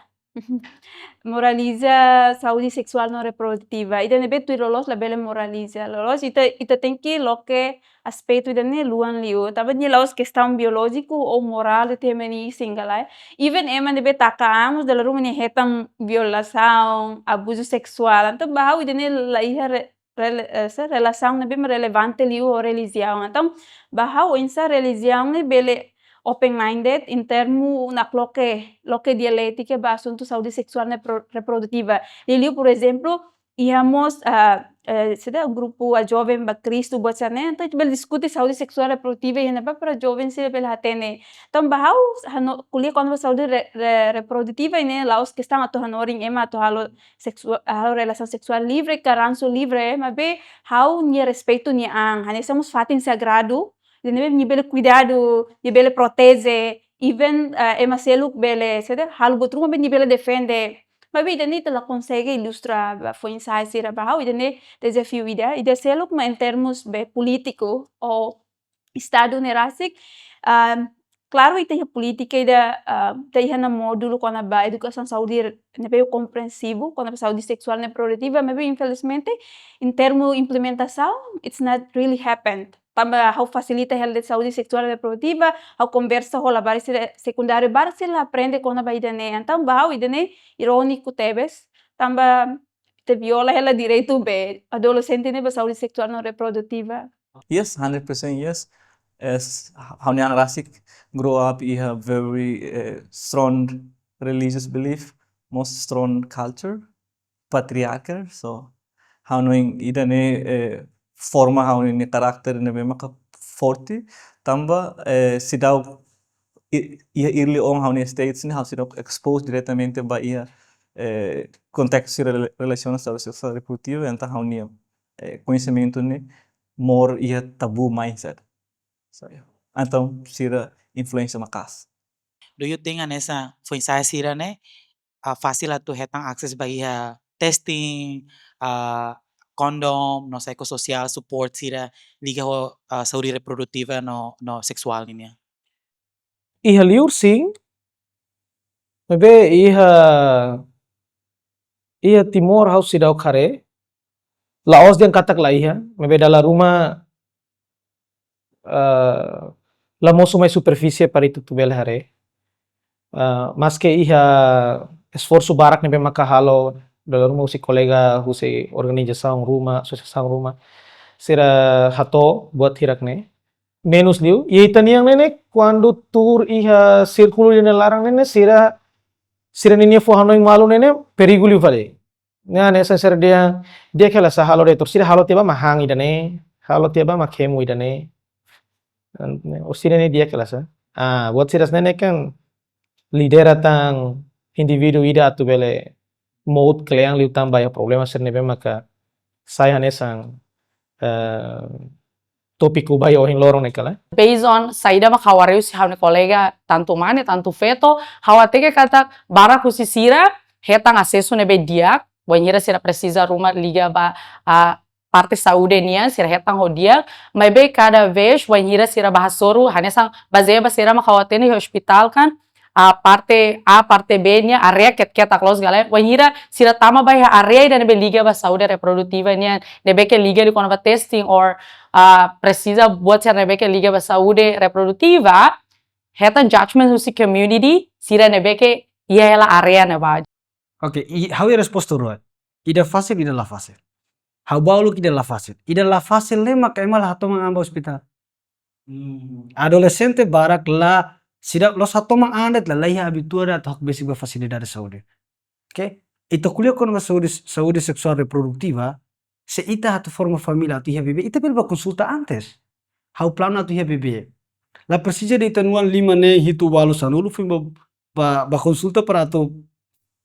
Moraliza saúde seksuál no reprodutiva. Ida ne'ebé tuir loloos labele moraliza. Loloos ita, ita tenke loke aspetu ida-ne'e luan liu. Tanba nia la'ós kestaun biolójiku ou morál ita menisi ka lae. Even ema ne'ebé taka an mós dala ruma nia hetan violasaun, abuzu seksuál. Entaun ba ha'u ida-ne'e la iha re-, rele-, eh, se relasaun ne'ebé mak relevante liu ho relijiaun. Entaun ba ha'u oinsá relijiaun ne'e bele open minded em termu nakloke, loke dialétika ba asuntu saúde seksuál no pro-, reprodutiva. Liuliu, por ezemplu, iha mós, ah, eh, saida, grupu A Joven ba Kristu, buat sira-ne'e, entaun bele diskute saúde seksuál reprodutiva iha ne'ebá para joven sira bele hatene. Entaun ba ha'u hano-, ko'alia kona-ba saúde re-, re-, reprodutiva ne'e la'ós kestaun atu hanorin ema atu halo seksua-, halo relasaun seksuál livre ka ransu livre, maibé ha'u-nia respeitu nia an, hanesan mós fatin sagradu, ida ne'ebé nia bele kuidadu, nia bele proteje, even, eh, ema seluk bele, saida, halo buat ruma maibé nia bele defende. Maibé ida-ne'e ita la konsege ilustra ba foin-sa'e sira ba ha'u, ida-ne'e dezafiu ida, ida seluk mak em termus be polítiku ou Estadu ne'e rasik, ah, klaru, ita iha polítika ida, ah, ita iha ona módulu kona-ba edukasaun saúde ne'ebé komprensivu, kona-ba saúde seksuál no reprodutiva, maibé infelizmente, em termu implementasaun, it's not really happened. Tanba ha'u fasilita hela de'it saúde seksuál no reprodutiva, ha'u konversa ho labarik sira sekundáriu barak, sira la aprende kona-ba ida-ne'e. Entaun ba ha'u ida-ne'e iróniku tebes, tanba ita viola hela direitu be adolexente ne'e ba saúde seksuál no reprodutiva. Yes, hundred percent yes. As ha'u-nia an rasik grow up iha very, eh, strong religious belief, most strong culture, patriarchal. So ha'u hanoin ida-ne'e, eh, forma ha'u-nia karakter ne'ebé maka forte, tanba, eh, seidauk i-, iha early on ha'u-nia status ne'e ha'u seidauk expose diretamente ba iha, eh, kontestu rela-, relasiona saúde seksuál reprodutiva, entaun ha'u-nia, eh, koñesimentu ne'e more iha tabu mindset. So, yeah. Entaun sira influénsia maka'as. Do you think hanesan foin-sa'e sira-ne'e, ah, fasil atu hetan akses ba iha testing, ah, kondom, no psychosocial support sira liga ho, ah, saúde reprodutiva no, no seksuál nian? Iha liur sin, maibé iha, iha Timor ha'u seidauk haree, la'ós dehan katak la iha, maibé dala ruma, eh, la mosu mai superfísie para ita atu bele haree. Eh, maske iha esforsu barak ne'ebé maka halo dala ruma husi kolega, husi organizasaun ruma, asosiasaun ruma, sira hato'o buat hirak-ne'e. Menus liu, iha ita-nian ne'e ne'e, kuandu tuur iha sírkulu ida-ne'e laran ne'e ne'e, sira, sira ninia fó-hanoin malu ne'e ne'e, perigu liu fali. Ne'e hanesan sira dehan, di'ak hela sá halo de'it, sira halo tiha ba mak han ida-ne'e, halo tiha ba mak hemu ida-ne'e. Ne'e, o sira ne'e di'ak hela sá. Ah, buat sira-ne'e ne'e kan lidera tan indivíduu ida atu bele mout kle'an liután ba iha problema sira ne'ebé maka sai hanesan, eh, tópiku ba iha ohin loron ne'e ka lae. Based on saida mak ha'u haree husi ha'u-nia kolega, tantu mane, tantu feto, ha'u hateke katak barak husi sira hetan asesu ne'ebé di'ak, wainhira sira presiza ruma liga ba, ah, parte saúde nian, sira hetan ho di'ak, maibé kada vez wainhira sira bá hasoru, hanesan bazeia ba sira mak ha'u hatene iha ospitál kan, ah, parte A, parte B nian, área ketak-ketak loos ka lae, wainhira sira tama ba iha área ida ne'ebé liga ba saúde reprodutiva nian, ne'ebé ke liga liu kona-ba testing or, ah, presiza buat sira ne'ebé ke liga ba saúde reprodutiva, hetan judgment husi community sira ne'ebé ke iha hela área ne'ebá. Oke, i, ha'u iha resposta rua. Ida fasil, ida la fasil. Ha'u bá uluk ida la fasil. Ida la fasil ne'e maka ema la hatoman an ba ospitál. Hmm. Adolexente barak la, seidauk, la'ós hatoman an de'it, la, la iha abitua de'it atu hakbesik ba fasilidade saúde. Oke? Ita ko'alia kona-ba saúde, saúde seksuál reprodutiva, se ita atu forma família, atu iha bebé, ita bele bá konsulta antes. Ha'u planu atu iha bebé. La presiza de'it ita-nia oan lima, neen, hitu, ualu, sanulu foin bá, bá, bá konsulta para atu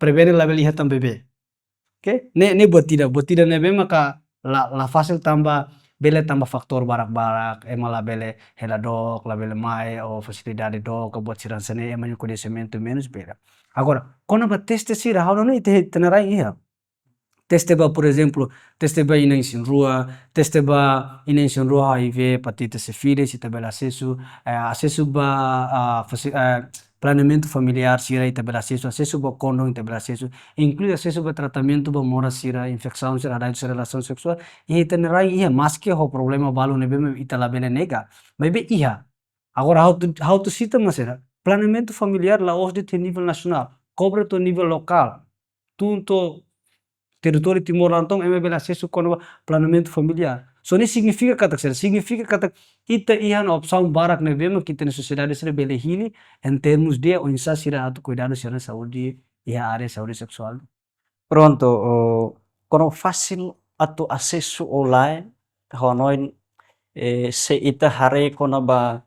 prevene labele iha tan bebé. Oke? Ne'e, ne'e buat ida, buat ida ne'ebé maka la, la fasil tanba, bele tanba fatór barak-barak, ema labele hela dook, labele mai, ou fasilidade dook, buat sira hanesan ne'e, ema nia koñesimentu menus, bele. Agora, kona-ba teste sira, ha'u hanoin ita, ita-nia rai iha. Teste ba, por ezemplu, teste ba inan isin-rua, teste ba inan isin-rua H I V, hepatite, sífilis, ita bele asesu, eh, asesu ba, ah, fasi-, eh, planeamentu familiár sira ita bele asesu, asesu ba kondom ita bele asesu, inklui asesu ba tratamentu ba moras sira, infesaun sira, hadeer sira relasaun seksuál, iha ita-nia rai iha, maski ho problema balu ne'ebé mak ita labele nega. Maibé iha. Agora, ha'u atu, ha'u atu sita mak sira. Planeamentu familiár la'ós de'it nivel nasionál, kobre to'o nivel lokál. Tun to'o territóriu Timor laran tomak ema bele asesu kona-ba planeamentu familiár. So ne'e signifika katak sira, signifika katak ita iha ona opsaun barak ne'ebé mak ita-nia sosiedade sira bele hili, em termos de oinsá sira atu kuidadu sira-nia saúde iha área saúde seksuál. Prontu, o, kona-ba fasil atu asesu ou lae, ha'u hanoin, eh, se ita haree kona-ba,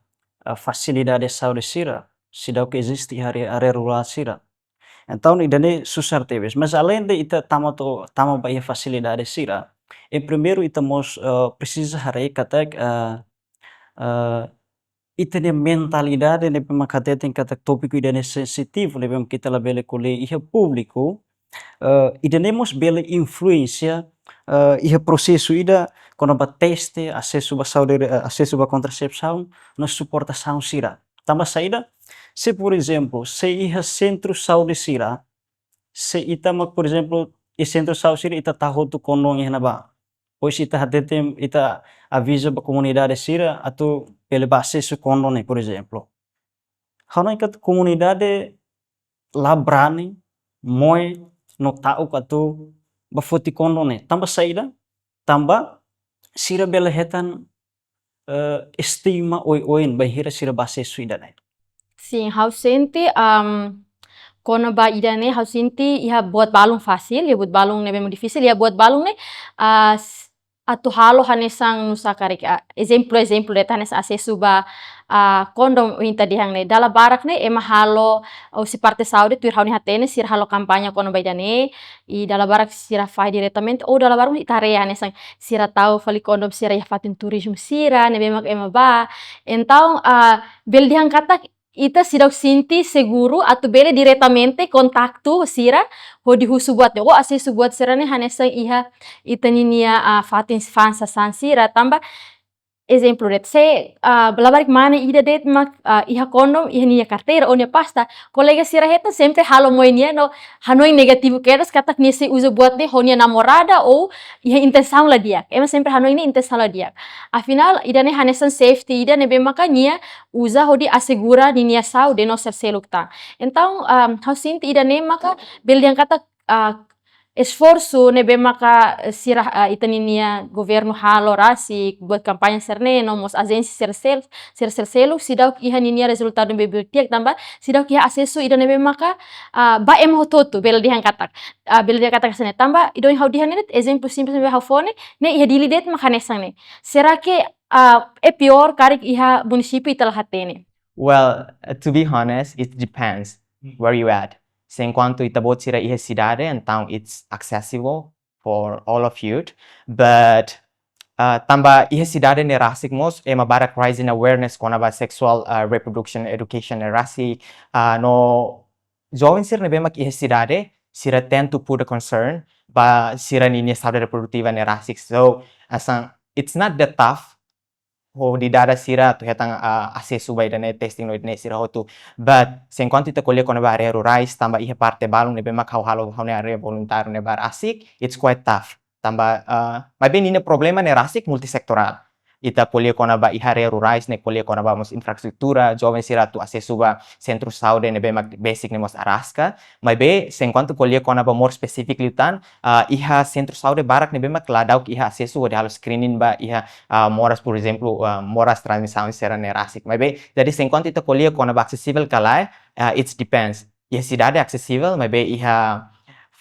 ah, fasilidade saúde sira, seidauk eziste iha área, área rurál sira. Entaun, ida-ne'e susar tebes. Mas aleinde ita tama to'o, tama ba iha fasilidade sira, em primeiru ita mós, eh, presiza haree katak, eh, eh, ita-nia mentalidade ne'ebé mak hateten katak tópiku ida-ne'e sensitivu, ne'ebé mak ita labele ko'alia iha públiku, eh, ida-ne'e mós bele influensia, eh, iha prosesu ida kona-ba teste, asesu ba saúde, eh, asesu ba kontrasesaun, no suportasaun sira. Tanba saida, se, por ezemplu, se iha sentru saúde sira, se ita mak, por ezemplu, iha sentru saúde sira ita tau hotu kondom iha ne'ebá. Depois ita hateten, ita aviza ba komunidade sira atu bele bá asesu kondom ne'e, por ezemplu. Ha'u hanoin katak komunidade la brani, moe no ta'uk atu bá foti kondom ne'e. Tanba saida, tanba sira bele hetan, eh, estigma oioin bainhira sira bá asesu ida-ne'e. Sin, ha'u sente, am, kona-ba ida-ne'e, ha'u sente iha buat balun fasil, iha buat balun ne'ebé mak difisil, iha buat balun ne'e, ah, s-, atu halo hanesan nu'usá karik, ah, ezemplu, ezemplu de'it hanesan asesu ba, ah, kondom ohin ita dehan ne'e. Dala barak ne'e, ema halo, husi parte saúde, tuir ha'u-nia hatene, sira halo kampaña kona-ba ida-ne'e, i dala barak sira fahe diretamente, ou dala barak ita haree hanesan sira tau fali kondom sira iha fatin turizmu sira, ne'ebé mak ema bá. Entaun, ah, bele dehan katak ita seidauk sente seguru atu bele diretamente kontaktu sira hodi husu buat ne'e. Ou asesu buat sira-ne'e hanesan iha ita ninia, ah, fatin fa'an sasán sira tanba ezemplu de'it se, ah, labarik mane ida de'it mak, ah, iha kondom iha nia karteira ou nia pasta, kolega sira hetan sempre halo moe nia no hanoin negativu kedas katak nia sei uza buat ne'e ho nia namorada ou iha intensaun la di'ak. Ema sempre hanoin ne'e intensaun la di'ak. Afinál, ida-ne'e hanesan safety ida ne'ebé maka nia uza hodi asegura ninia saúde no sira seluk tan. Entaun, ah, ha'u sente ida-ne'e maka bele dehan katak, ah, esforsu ne'ebé maka, eh, sira, ah, ita ninia governu halo rasik, buat kampaña sira-ne'e, no mós ajénsia sira sel-, sira sel-, seluk, seidauk iha ninia rezultadu ne'ebé di'ak tanba, seidauk iha asesu ida ne'ebé maka, ah, ba ema hotu-hotu, bele dehan katak. Ah, bele dehan katak hanesan ne'e tanba, ida ohin ha'u dehan ne'e, ezemplu simples ne'ebé ha'u fó ne'e, ne'e iha Dili de'it mak hanesan ne'e. Será que, ah, é pior karik iha munisípiu ita la hatene? Well, uh, to be honest, it depends where you at. Se enkuantu ita-boot sira iha sidade, entaun it's accessible for all of youth. But, uh, tanba iha sidade ne'e rasik mós, ema barak raising awareness kona-ba sexual, uh, reproduction education ne'e rasik, uh, no joven sira ne'ebé mak iha sidade, sira tend to put a concern ba sira ninia saúde reprodutiva ne'e rasik. So, hanesan, it's not that tough hodi dada sira atu hetan, ah, asesu ba ida-ne'e testing no ida-ne'e sira hotu. But, se enkuantu ita ko'alia kona-ba área rurais, tanba iha parte balun ne'ebé mak ha'u halo ha'u-nia área voluntáriu ne'ebá rasik, it's quite tough. Tanba, ah, maibé ninia problema ne'e rasik multisetorál. Ita ko'alia kona-ba iha área rurais ne'e ko'alia kona-ba mós infraestrutura, joven sira atu asesu ba sentru saúde ne'ebé mak besik ne'e mós araska. Maibé, se enkuantu ko'alia kona-ba more specific liután, ah, iha sentru saúde barak ne'ebé mak la dauk iha asesu hodi halo screening ba iha, ah, moras, por ezemplu, ah, moras transmisaun sira ne'e rasik. Maibé, jadi se enkuantu ita ko'alia kona-ba aksesivel ka lae, ah, it depends. Iha sidade aksesivel, maibé iha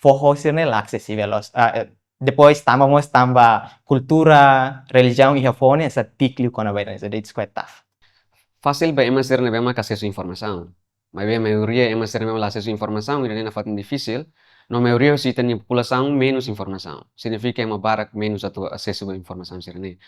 foho sira-ne'e la aksesivel loos. Ah, eh, depois tanba mós tanba kultura, relijiaun iha foho ne'e hanesan tik liu kona-ba ida-ne'e. So it's quite tough. Fasil ba ema sira ne'ebé mak asesu informasaun. Maibé maioria ema sira ne'ebé mak la asesu informasaun, ida-ne'e nafatin difisil. No maioria husi ita-nia populasaun menus informasaun. Signifika ema barak menus atu asesu ba informasaun sira-ne'e.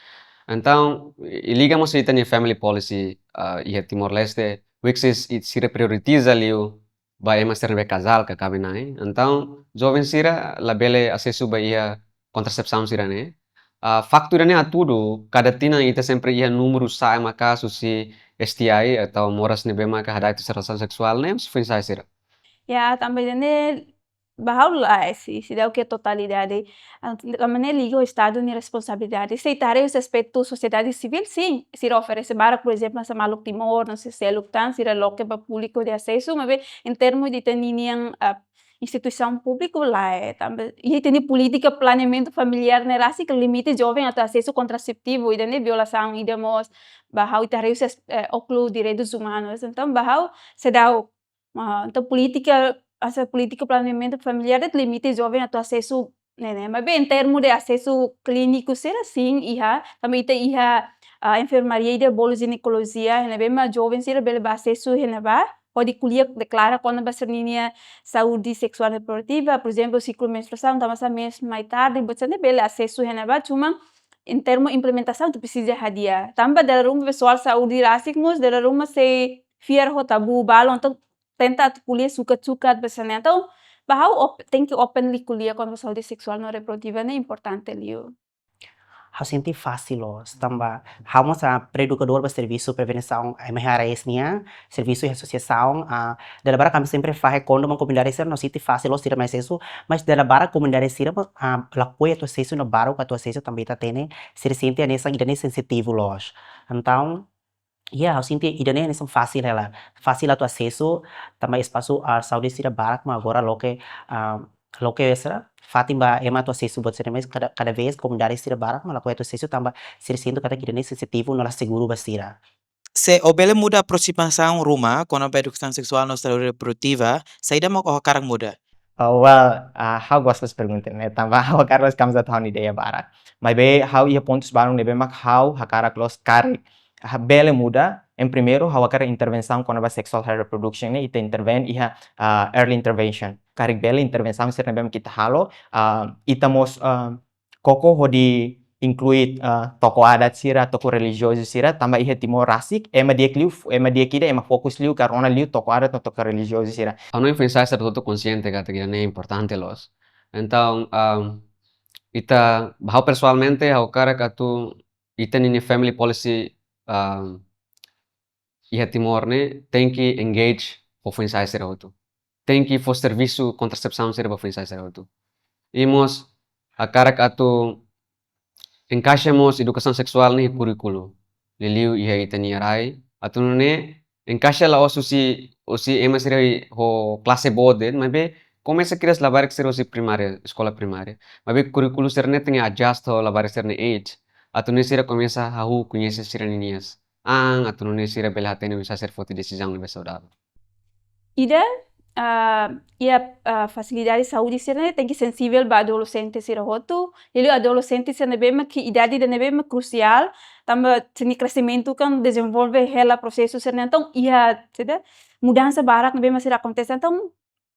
Entaun, i liga mós ita-nia family policy, ah, iha Timor-Leste, which is, i sira prioritiza liu ba ema sira ne'ebé kazál ka kaben-na'in. Entaun, joven sira labele asesu ba iha kontrasesaun sira-ne'e. Ah, faktu ida-ne'e hatudu, kada tinan ita sempre iha númeru sa'e maka'as husi S T I atau moras ne'ebé maka hada'et husi relasaun seksuál ne'e, husi foin-sa'e sira? Ya, tanba ida-ne'e ba ha'u lae, seidauk totalidade. Entaun, tanba ne'e liga ho Estadu nia responsabilidade. Se ita haree husi aspetu sosiedade sivíl, sin, sira oferese barak, por ezemplu, hanesan Maluk Timor, no sei seluk tan, sira loke ba públiku de asesu, maibé, em termos de ita ninian, ah, instituisaun públiku lae, tanba, i ita-nia polítika planeamentu familiár ne'e rasik limita joven atu asesu kontraseptivu, ida-ne'e violasaun ida mós, ba ha'u ita haree husi as-, eh, ókulu direitus umanus. Entaun, ba ha'u seidauk, ah, entaun polítika, hanesan polítika planeamentu familiár de'it limita joven atu asesu ne'e, ne'e. Maibé, em termos de asesu klíniku sira, sin, iha, tanba ita iha, ah, enfermaria ida bolu jinekolojia, ne'ebé mak joven sira bele bá asesu iha ne'ebá, hodi ko'alia deklara kona-ba sira-ninia saúde seksuál reprodutiva, por ezemplu, siklu menstruasaun, tanba sá mês mai tarde, buat sira-ne'e bele asesu iha ne'ebá, cuma em termos implementasaun atu presiza hadi'a. Tanba dala ruma pesoál saúde rasik mós, dala ruma sei fiar ho tabu balun, entaun tenta atu ko'alia sukat-sukat, buat sira-ne'e. Entaun, ba ha'u op-, tenke openly ko'alia kona-ba saúde seksuál no reprodutiva ne'e importante liu. Ha'u sente fasil loos, tanba ha'u mós, ah, pró-edukadór ba servisu prevensaun M H R S nian, servisu iha asosiasaun, ah, dala barak ami sempre fahe kondom ba komunidade sira, no sente fasil loos sira mai asesu, mas dala barak komunidade sira, ah, lakohi atu asesu, no baruk atu asesu tanba ita hatene, sira sente hanesan ida-ne'e sensitivu loos. Entaun, ya, ha'u sente ida-ne'e hanesan fasil hela. Fasil atu asesu, tanba espasu, ah, saúde sira barak mak agora loke, ah, loke sira fatin ba ema atu asesu buat sira, mas kada, kada vez komunidade sira barak mak lakohi atu asesu tanba sira sente katak ida-ne'e sensitivu no la seguru ba sira. Se ó bele muda aprosimasaun ruma kona-ba edukasaun seksuál no saúde reprodutiva, saida mak ó hakarak muda? Ah, well, ah, ha'u gosta husi pergunta ne'e, tanba ha'u hakarak loos kamsa ha'u-nia ideia barak. Maibé ha'u iha pontus balun ne'ebé mak ha'u hakarak loos karik, ah, bele muda. Em primeiru, ha'u hakarak intervensaun kona-ba sexual health reproduction ne'e, ita intervene iha, ah, early intervention. Karik bele intervensaun sira ne'ebé mak ita halo, ah, ita mós, ah, koko hodi inklui, ah, tokoh adat sira, tokoh relijiozu sira, tanba iha Timor rasik, ema di'ak liu, ema di'ak ida, ema fokus liu, ka rona liu tokoh adat no tokoh relijiozu sira. Ha'u hanoin foin-sa'e sira hotu konsiente katak ida-ne'e importante loos. Entaun, ah, ita, ba ha'u pesoalmente, ha'u hakarak atu ita-nia family policy, ah, iha Timor ne'e tenke engage ho foin-sa'e sira hotu. Tenke fó servisu kontrasesaun sira ba foin-sa'e sira hotu. I mós hakarak atu enkaixa mós edukasaun seksuál ne'e iha kurríkulu. Liuliu iha ita-nia rai. Atu nune'e enkaixa la'ós husi, husi ema sira ho klase boot de'it, maibé komesa krias labarik sira husi primária, eskola primária. Maibé kurríkulu sira-ne'e tenke adjust ho labarik sira-nia age. Atu nune'e sira komesa hahú koñese sira-nia an, atu nune'e sira bele hatene oinsá sira foti desizaun ne'ebé saudavel. Ida, ah, iha, ah, fasilidade saúde sira-ne'e tenke sensivel ba adolexente sira hotu. Liuliu adolexente sira ne'ebé mak iha idade ida ne'ebé mak krusiál, tanba sira-nia kresimentu kan dezenvolve hela prosesu sira-ne'e. Entaun, iha, saida, mudansa barak ne'ebé mak sira akontese. Entaun,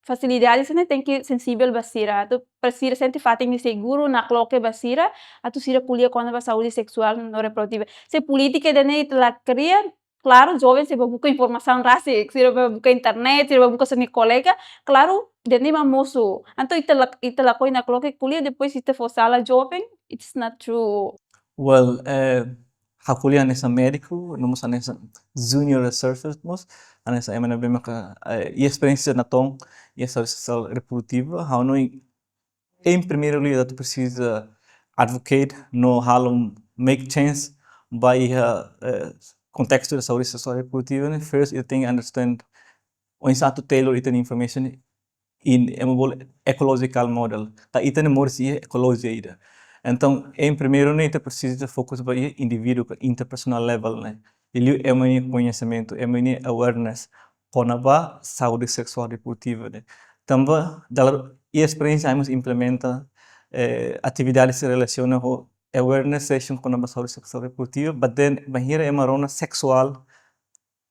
fasilidade sira-ne'e tenke sensivel ba sira, atu para sira sente fatin ne'e seguru, nakloke ba sira, atu sira ko'alia kona-ba saúde seksuál no reprodutiva. Se polítika ida-ne'e la kria, klaru, joven sei bá buka informasaun rasik, sira bá buka internet, sira bá buka sira-nia kolega, klaru, ida-ne'e mak mosu. Entaun ita la, ita lakohi nakloke ko'alia, depois ita fó sala joven, it's not true. Well, eh, ha'u ko'alia hanesan médiku, no mós hanesan junior researcher mós, hanesan ema ne'ebé maka, eh, iha esperiénsia natoon iha saúde seksuál reprodutiva, ha'u hanoin, em primeiro lugar, ita presiza advocate no halo make change ba iha, eh, kontestu de saúde seksuál reprodutiva ne'e. First, ita tenke understand oinsá atu tailor ita-nia information in ema bolu ecological model. Ka ita-nia moris iha ekolojia ida. Entaun, em primeiro ne'e, ita presiza fokus ba iha indivíduu ka interpersonal level ne'e. Liuliu ema nia koñesimentu, ema nia awareness kona-ba saúde seksuál reprodutiva ne'e. Tanba dala iha esperiénsia ami mós implementa, eh, atividade sira relasiona ho awareness session kona-ba saúde seksuál reprodutiva, but then bainhira ema rona seksuál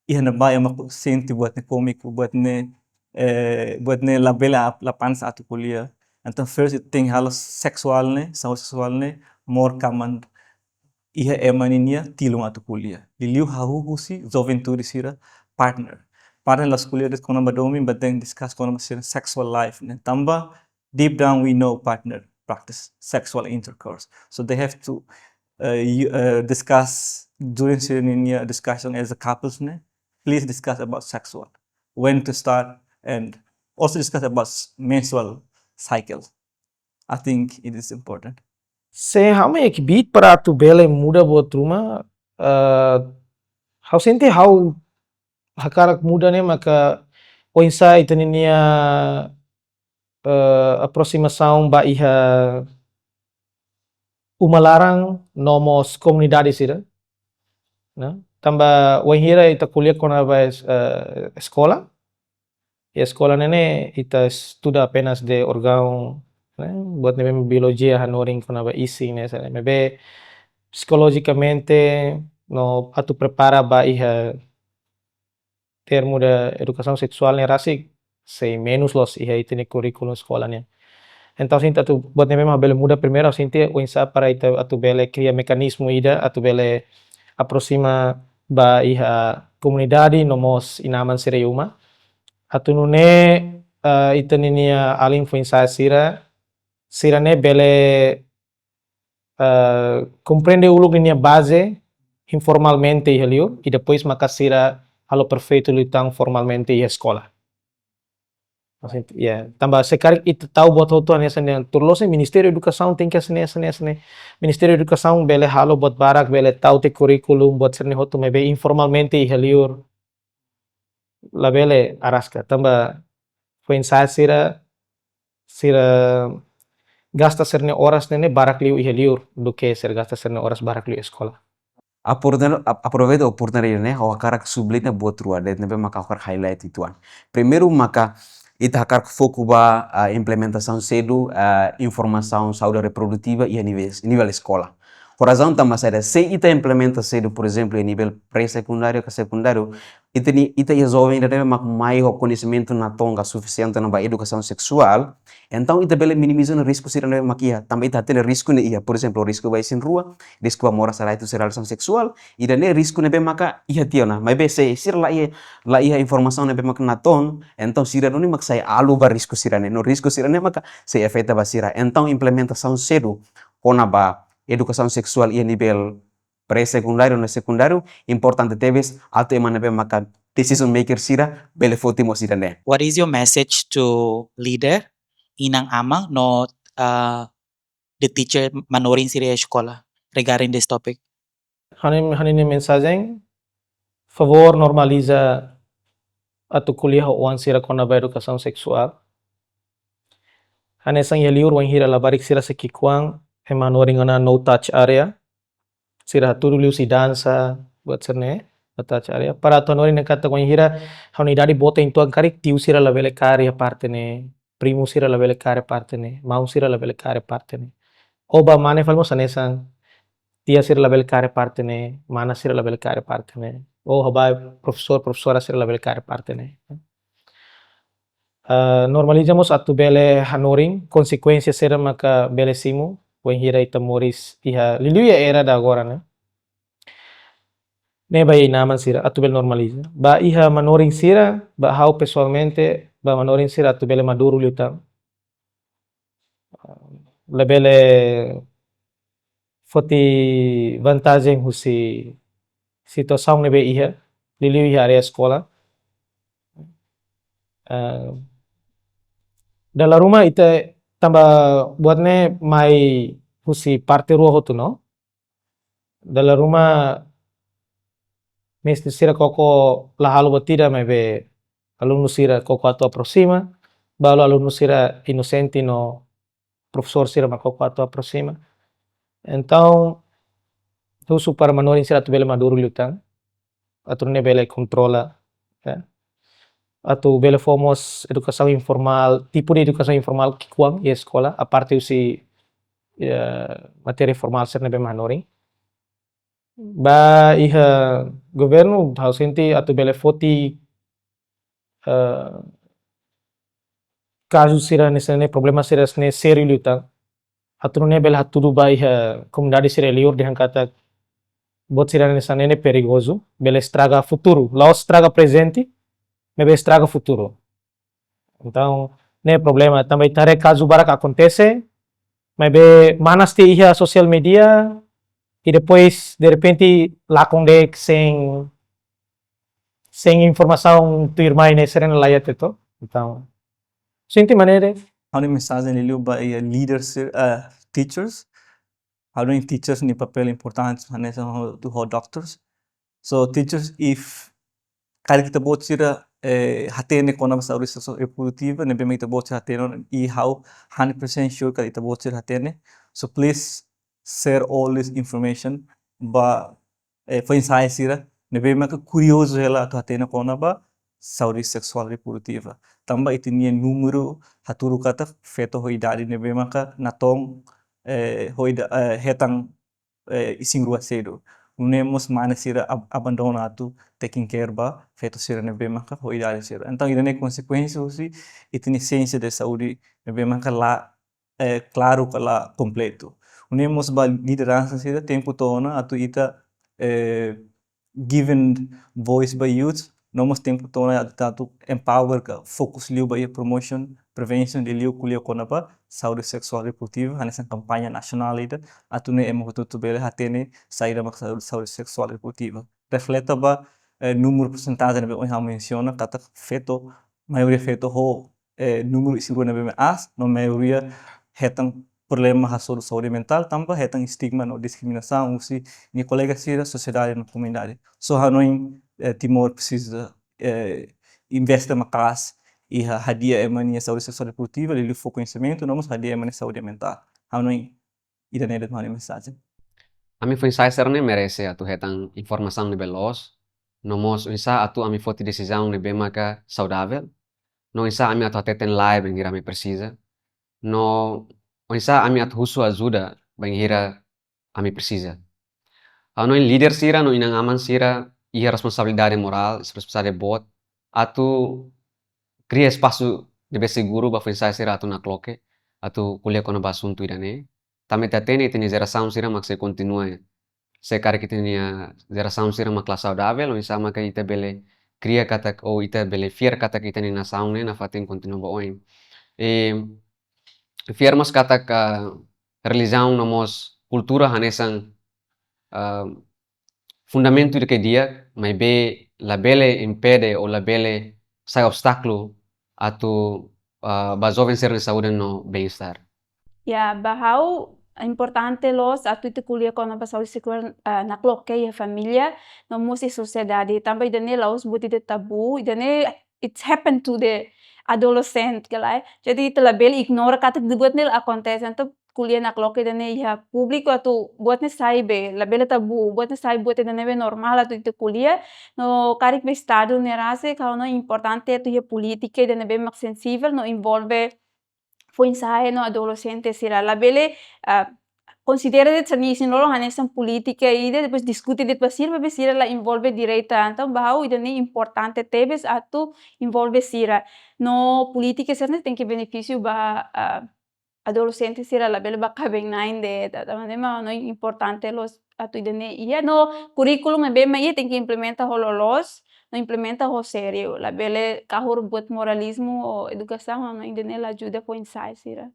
iha ne'ebá ema sente buat ne'e kómiku, buat ne'e, eh, buat ne'e labele ap-, la pansa atu ko'alia. Entaun first ita tenke halo seksuál ne'e, saúde seksuál ne'e more common iha ema ninia tilun atu ko'alia. Liuliu hahú husi juventude sira partner. Partner la'ós ko'alia de'it kona-ba domin, but then discuss kona-ba sira sexual life ne'e. Tanba deep down we know partner practice sexual intercourse. So they have to, uh, you, uh, discuss during sira-nia discussion as a couples ne'e, please discuss about sexual, when to start, and also discuss about s-, menstrual cycle. I think it is important. Se ha'u mak kbiit para atu bele muda buat ruma, eh, ha'u sente ha'u hakarak muda ne'e maka oinsá ita-nia, eh, aproximasaun ba iha uma laran no mós komunidade sira, ne'e? Tanba wainhira ita ko'alia kona-ba es-, eh, eskola, iha eskola ne'e ne'e ita estuda apenas de órgaun, ne'e? Buat ne'ebé biolojia hanorin kona-ba isin ne'e, sá ne'e? Maibé psikolojikamente no atu prepara ba iha termu de edukasaun seksuál ne'e rasik sei menus loos iha ita-nia kurríkulu eskola nian. Entaun, sente atu buat ne'ebé mak bele muda primeiru, sente oinsá para ita atu bele kria mekanizmu ida atu bele aproxima ba iha komunidade no mós inan-aman sira iha uma. Atu nune'e, eh, ita-nia alin foin-sa'e sira, sira ne'e bele, eh, komprende uluk ninia baze informalmente iha liur, i depois maka sira halo perfeitu liután formalmente iha eskola. Maksud, ya, tanba se karik ita tau buat hotu hanesan dehan tuir loloos Ministériu Edukasaun tenke hanesan ne'e, hanesan ne'e, hanesan ne'e. Ministériu Edukasaun bele halo buat barak, bele tau tiha kurríkulu, buat sira-ne'e hotu, maibé informalmente iha liur labele araska, tanba foin-sa'e sira, sira gasta sira-nia oras ne'e ne'e barak liu iha liur duké sira gasta sira-nia oras barak liu eskola. Oportun-, ap-, aproveita oportunidade ne'e, ha'u hakarak subliña buat rua de'it ne'ebé maka ha'u hakarak highlight uitoan. Primeiru maka ita hakarak foku ba, ah, implementasaun sedu, ah, informasaun saúde reprodutiva iha nivel, nivel eskola. Ho razaun tanba saida, se ita implementa sedu, por ezemplu, iha nivel pré-sekundáriu ka sekundáriu, ita-nia, ita iha joven ida ne'ebé mak mai ho koñesimentu natoon ka sufisiente kona-ba edukasaun seksuál, entaun ita bele minimiza ona risku sira ne'ebé mak iha, tanba ita hatene risku ne'e iha, por ezemplu, risku ba isin-rua, risku ba moras-raitu sira relasaun seksuál, ida-ne'e risku ne'ebé maka iha tiha ona. Maibé se sira la iha, la iha informasaun ne'ebé mak natoon, entaun sira duni mak sai alvu ba risku sira-ne'e, no risku sira-ne'e maka sei afeta ba sira. Entaun implementasaun sedu kona-ba edukasaun seksuál iha nivel pré-sekundáriu no sekundáriu importante tebes atu ema ne'ebé maka decision maker sira bele foti mós ida-ne'e. What is your message to leader, inan-aman no, uh, the teacher manorin sira iha eskola regarding this topic? Ha'u-nia, ha'u-nia mensajen, favór normaliza atu ko'alia ho oan sira kona-ba edukasaun seksuál. Hanesan iha liur wainhira labarik sira sei ki'ikoan, ema hanorin ona no touch area. Sira hatudu liuhusi dansa, buat sira-ne'e, no touch area. Para atu hanorin dehan katak wainhira ha'u-nia idade boot uitoan karik tiu sira labele kaer iha parte ne'e, primu sira labele kaer parte ne'e, maun sira labele kaer parte ne'e. Ou ba mane fali mós hanesan, tia sira labele kaer parte ne'e, mana sira labele kaer parte ne'e. Ou ha'u bá profesór, profesora sira labele kaer parte ne'e. Ah, normaliza mós atu bele hanorin konsekuénsia sira maka bele simu, wainhira ita moris iha liuliu iha era ida agora ne'e. Ne'e ba inan-aman sira atu bele normaliza. Ba iha manorin sira, ba ha'u pesoalmente, ba manorin sira atu bele maduru liután. Labele foti vantajen husi situasaun ne'ebé iha, liuliu iha área eskola. Eh, dala ruma ita tanba buat ne'e mai husi parte rua hotu, no? Dala ruma mestre sira koko la halo buat ida, maibé alunu sira koko atu aproxima, balu alunu sira inosente no profesór sira mak koko atu aproxima. Entaun, husu para manorin sira atu bele maduru liután, atu nune'e bele kontrola, ya. Atu bele fó mós edukasaun informál, tipu de edukasaun informál ki'ikoan iha eskola, aparte husi, ya, matéria formál sira ne'ebé mak hanorin. Ba iha governu, ha'u sente atu bele foti, eh, kazu sira hanesan ne'e, problema sira hanesan ne'e sériu liután. Atu nune'e bele hatudu ba iha komunidade sira liur dehan katak buat sira hanesan ne'e perigozu, bele estraga futuru. La'ós estraga prezente, maibé estraga futuru. Entaun, ne'e problema, tanba ita haree kazu barak akontese, maibé manas tiha iha sosiál media, I depois, de repente, lakon de'it sein, sein informasaun tuirmai ne'e sira-ne'e la iha, teto. Entaun, sente maneira. Ha'u-nia mensajen liuliu ba iha leaders, eh, teachers. Ha'u hanoin teachers nia papél importante, hanesan ho, ho doctors. So teachers, if karik ita-boot sira, eh, hatene kona-ba saúde seksuál reprodutiva, ne'ebé mak ita-boot sira hatene, i ha'u hundred percent sure katak ita-boot sira hatene. So please share all this information ba, eh, foin-sa'e sira ne'ebé maka kuriozu hela atu hatene kona-ba saúde seksuál reprodutiva. Tanba ita-nia númeru hatudu katak feto ho idade ne'ebé maka natoon, eh, ho ida-, eh, hetan, eh, isin-rua sedu. Nune'e mós mane sira ab-, abandona atu taking care ba feto sira ne'ebé maka ho idade sira. Entaun, ida-ne'e konsekuénsia husi ita-nia siénsia de saúde ne'ebé maka la, eh, klaru ka la kompletu. Nune'e mós ba lideransa sira tempu to'o ona atu ita, eh, giving voice ba youth, no mós tempu to'o ona atu, atu empower ka fokus liu ba iha promotion, prevention, liuliu ko'alia kona-ba saúde seksuál reprodutiva, hanesan kampaña nasionál ida, atu nune'e ema hotu-hotu bele hatene saida mak saúde, saúde seksuál reprodutiva. Refleta ba, eh, númeru porsentajen ne'ebé ohin ha'u mensiona, katak feto, maioria feto ho, eh, númeru isin-rua ne'ebé aas, no maioria hetan problema hasoru saúde mentál, tanba hetan estigma no diskriminasaun husi nia kolega sira, sosiedade no komunidade. So ha'u hanoin, eh, Timor presiza, eh, investe maka'as iha hadi'a ema nia saúde seksuál reprodutiva, liuliu fó koñesimentu, no mós hadi'a ema nia saúde mentál. Ha'u hanoin ida-ne'e de'it mak ha'u-nia mensajen. Ami foin-sa'e sira-ne'e merese atu hetan informasaun ne'ebé loos, no mós oinsá atu ami foti desizaun ne'ebé maka saudavel, no oinsá ami atu hateten lae bainhira ami presiza, no oinsá ami atu husu ajuda bainhira ami presiza. Ha'u hanoin líder sira no inan-aman sira iha responsabilidade morál, responsabilidade boot, atu kria espasu ne'ebé seguru ba foin-sa'e sira atu nakloke, atu ko'alia kona-ba asuntu ida-ne'e. Tanba ita hatene ita-nia jerasaun sira mak sei kontinua. Se karik ita-nia jerasaun sira mak la saudavel, oinsá maka ita bele kria katak, ou ita bele fiar katak ita-nia nasaun ne'e nafatin kontinua ba oin. I fiar mós katak, ah, relijiaun no mós kultura hanesan, ah, fundamentu ida ke di'ak, maibé labele impede ou labele sai obstákulu atu, ah, ba joven sira-nia saúde no bem-estar. Ya, ba ha'u importante loos atu ita ko'alia kona-ba saúde seksuál, ah, nakloke iha família, no mós iha sosiedade. Tanba ida-ne'e la'ós buat ida tabu, ida-ne'e it's happened to the adolescent, ka lae. Jadi ita labele ignora katak buat ne'e akontese, entaun ko'alia nakloke ida-ne'e iha públiku atu buat ne'e sai be, labele tabu, buat ne'e sai buat ida ne'ebé normál atu ita ko'alia, no karik ba estadu ne'e rasik, ha'u hanoin importante atu iha polítika ida ne'ebé mak sensivel, no envolve foin-sa'e no adolexente sira, labele, ah, konsidera de'it sira-nia isin-lolon hanesan polítika ida, depois diskute de'it ba sira, maibé sira la envolve direta. Entaun, ba ha'u ida-ne'e importante tebes atu envolve sira. No polítika sira-ne'e tenke benefísiu ba, ah, adolexente sira, labele ba kaben-na'in de'it, ta, ta, maibé mak ha'u hanoin importante loos atu ida-ne'e iha, no kurríkulu ne'ebé mak iha tenke implementa ho loloos, no implementa ho sériu. Labele kahur buat moralizmu ou edukasaun, ha'u hanoin ida-ne'e la ajuda foin-sa'e sira.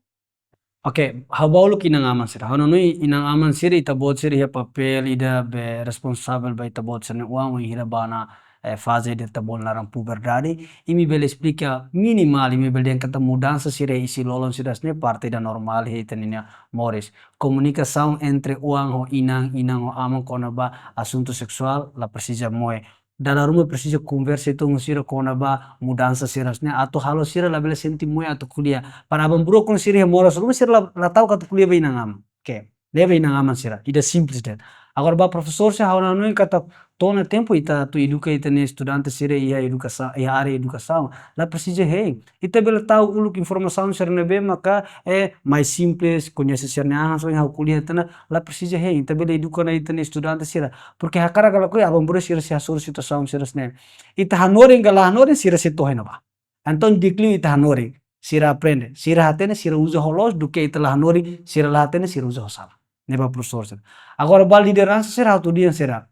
Oke, ha'u bá uluk inan-aman sira. Ha'u hanoin inan-aman sira, ita-boot sira iha papél ida be responsavel ba ita-boot sira-nia oan, wainhira bá ona, eh, faze ida ita bolu naran puberdade. Imi bele esplika minimál, imi bele dehan katak mudansa sira isin-lolon sira-ne'e parte ida normál iha ita-nia moris. Komunikasaun entre oan ho inan, inan ho aman kona-ba asuntu seksuál la presiza moe. Dala ruma presiza konversa uitoan ho sira kona-ba mudansa sira-ne'e atu halo sira labele sente moe atu ko'alia. Para aban-bainrua kuandu sira iha moras ruma sira la, la ta'uk atu ko'alia ba inan-aman. Oke, leba inan-aman sira. Ida simples de'it. Agora ba profesór sira, ha'u hanoin katak to'o ona tempu ita atu eduka ita-nia estudante sira iha edukasaun, iha área edukasaun. La presiza hein. Ita bele tau uluk informasaun sira ne'ebé maka, eh, mais simples, koñese sira-nia an, hanesan ha'u ko'alia tiha ona, la presiza hein, ita bele eduka ona ita-nia estudante sira. Porke hakarak ka lakohi aban-bainrua sira sei hasoru situasaun sira-ne'e. Ita hanorin ka la hanorin sira sei to'o iha ne'ebá. Entaun di'ak liu ita hanorin, sira aprende, sira hatene, sira uza ho loos, duké ita la hanorin, sira la hatene, sira uza ho sala. Ne'e ba profesór sira. Agora ba lideransa sira, ha'u atu dehan sira.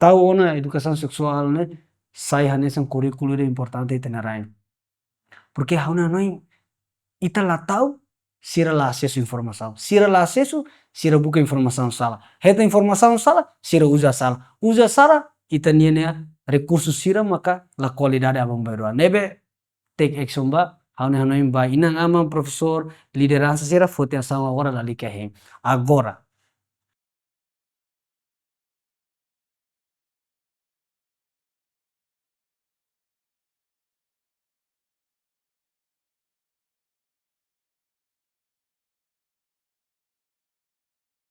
Tau ona edukasaun seksuál ne'e sai hanesan kurríkulu ida importante iha ita-nia rain. Porke ha'u hanoin ita la ta'uk, sira la asesu informasaun. Sira la asesu, sira buka informasaun sala. Hetan informasaun sala, sira uza sala. Uza sala, ita-nia ne'e rekursu sira maka la kualidade aban-bainrua. Ne'ebé take action ba, ha'u-nia hanoin ba inan-aman, profesór, lideransa sira foti asaun agora lalika hein. Agora,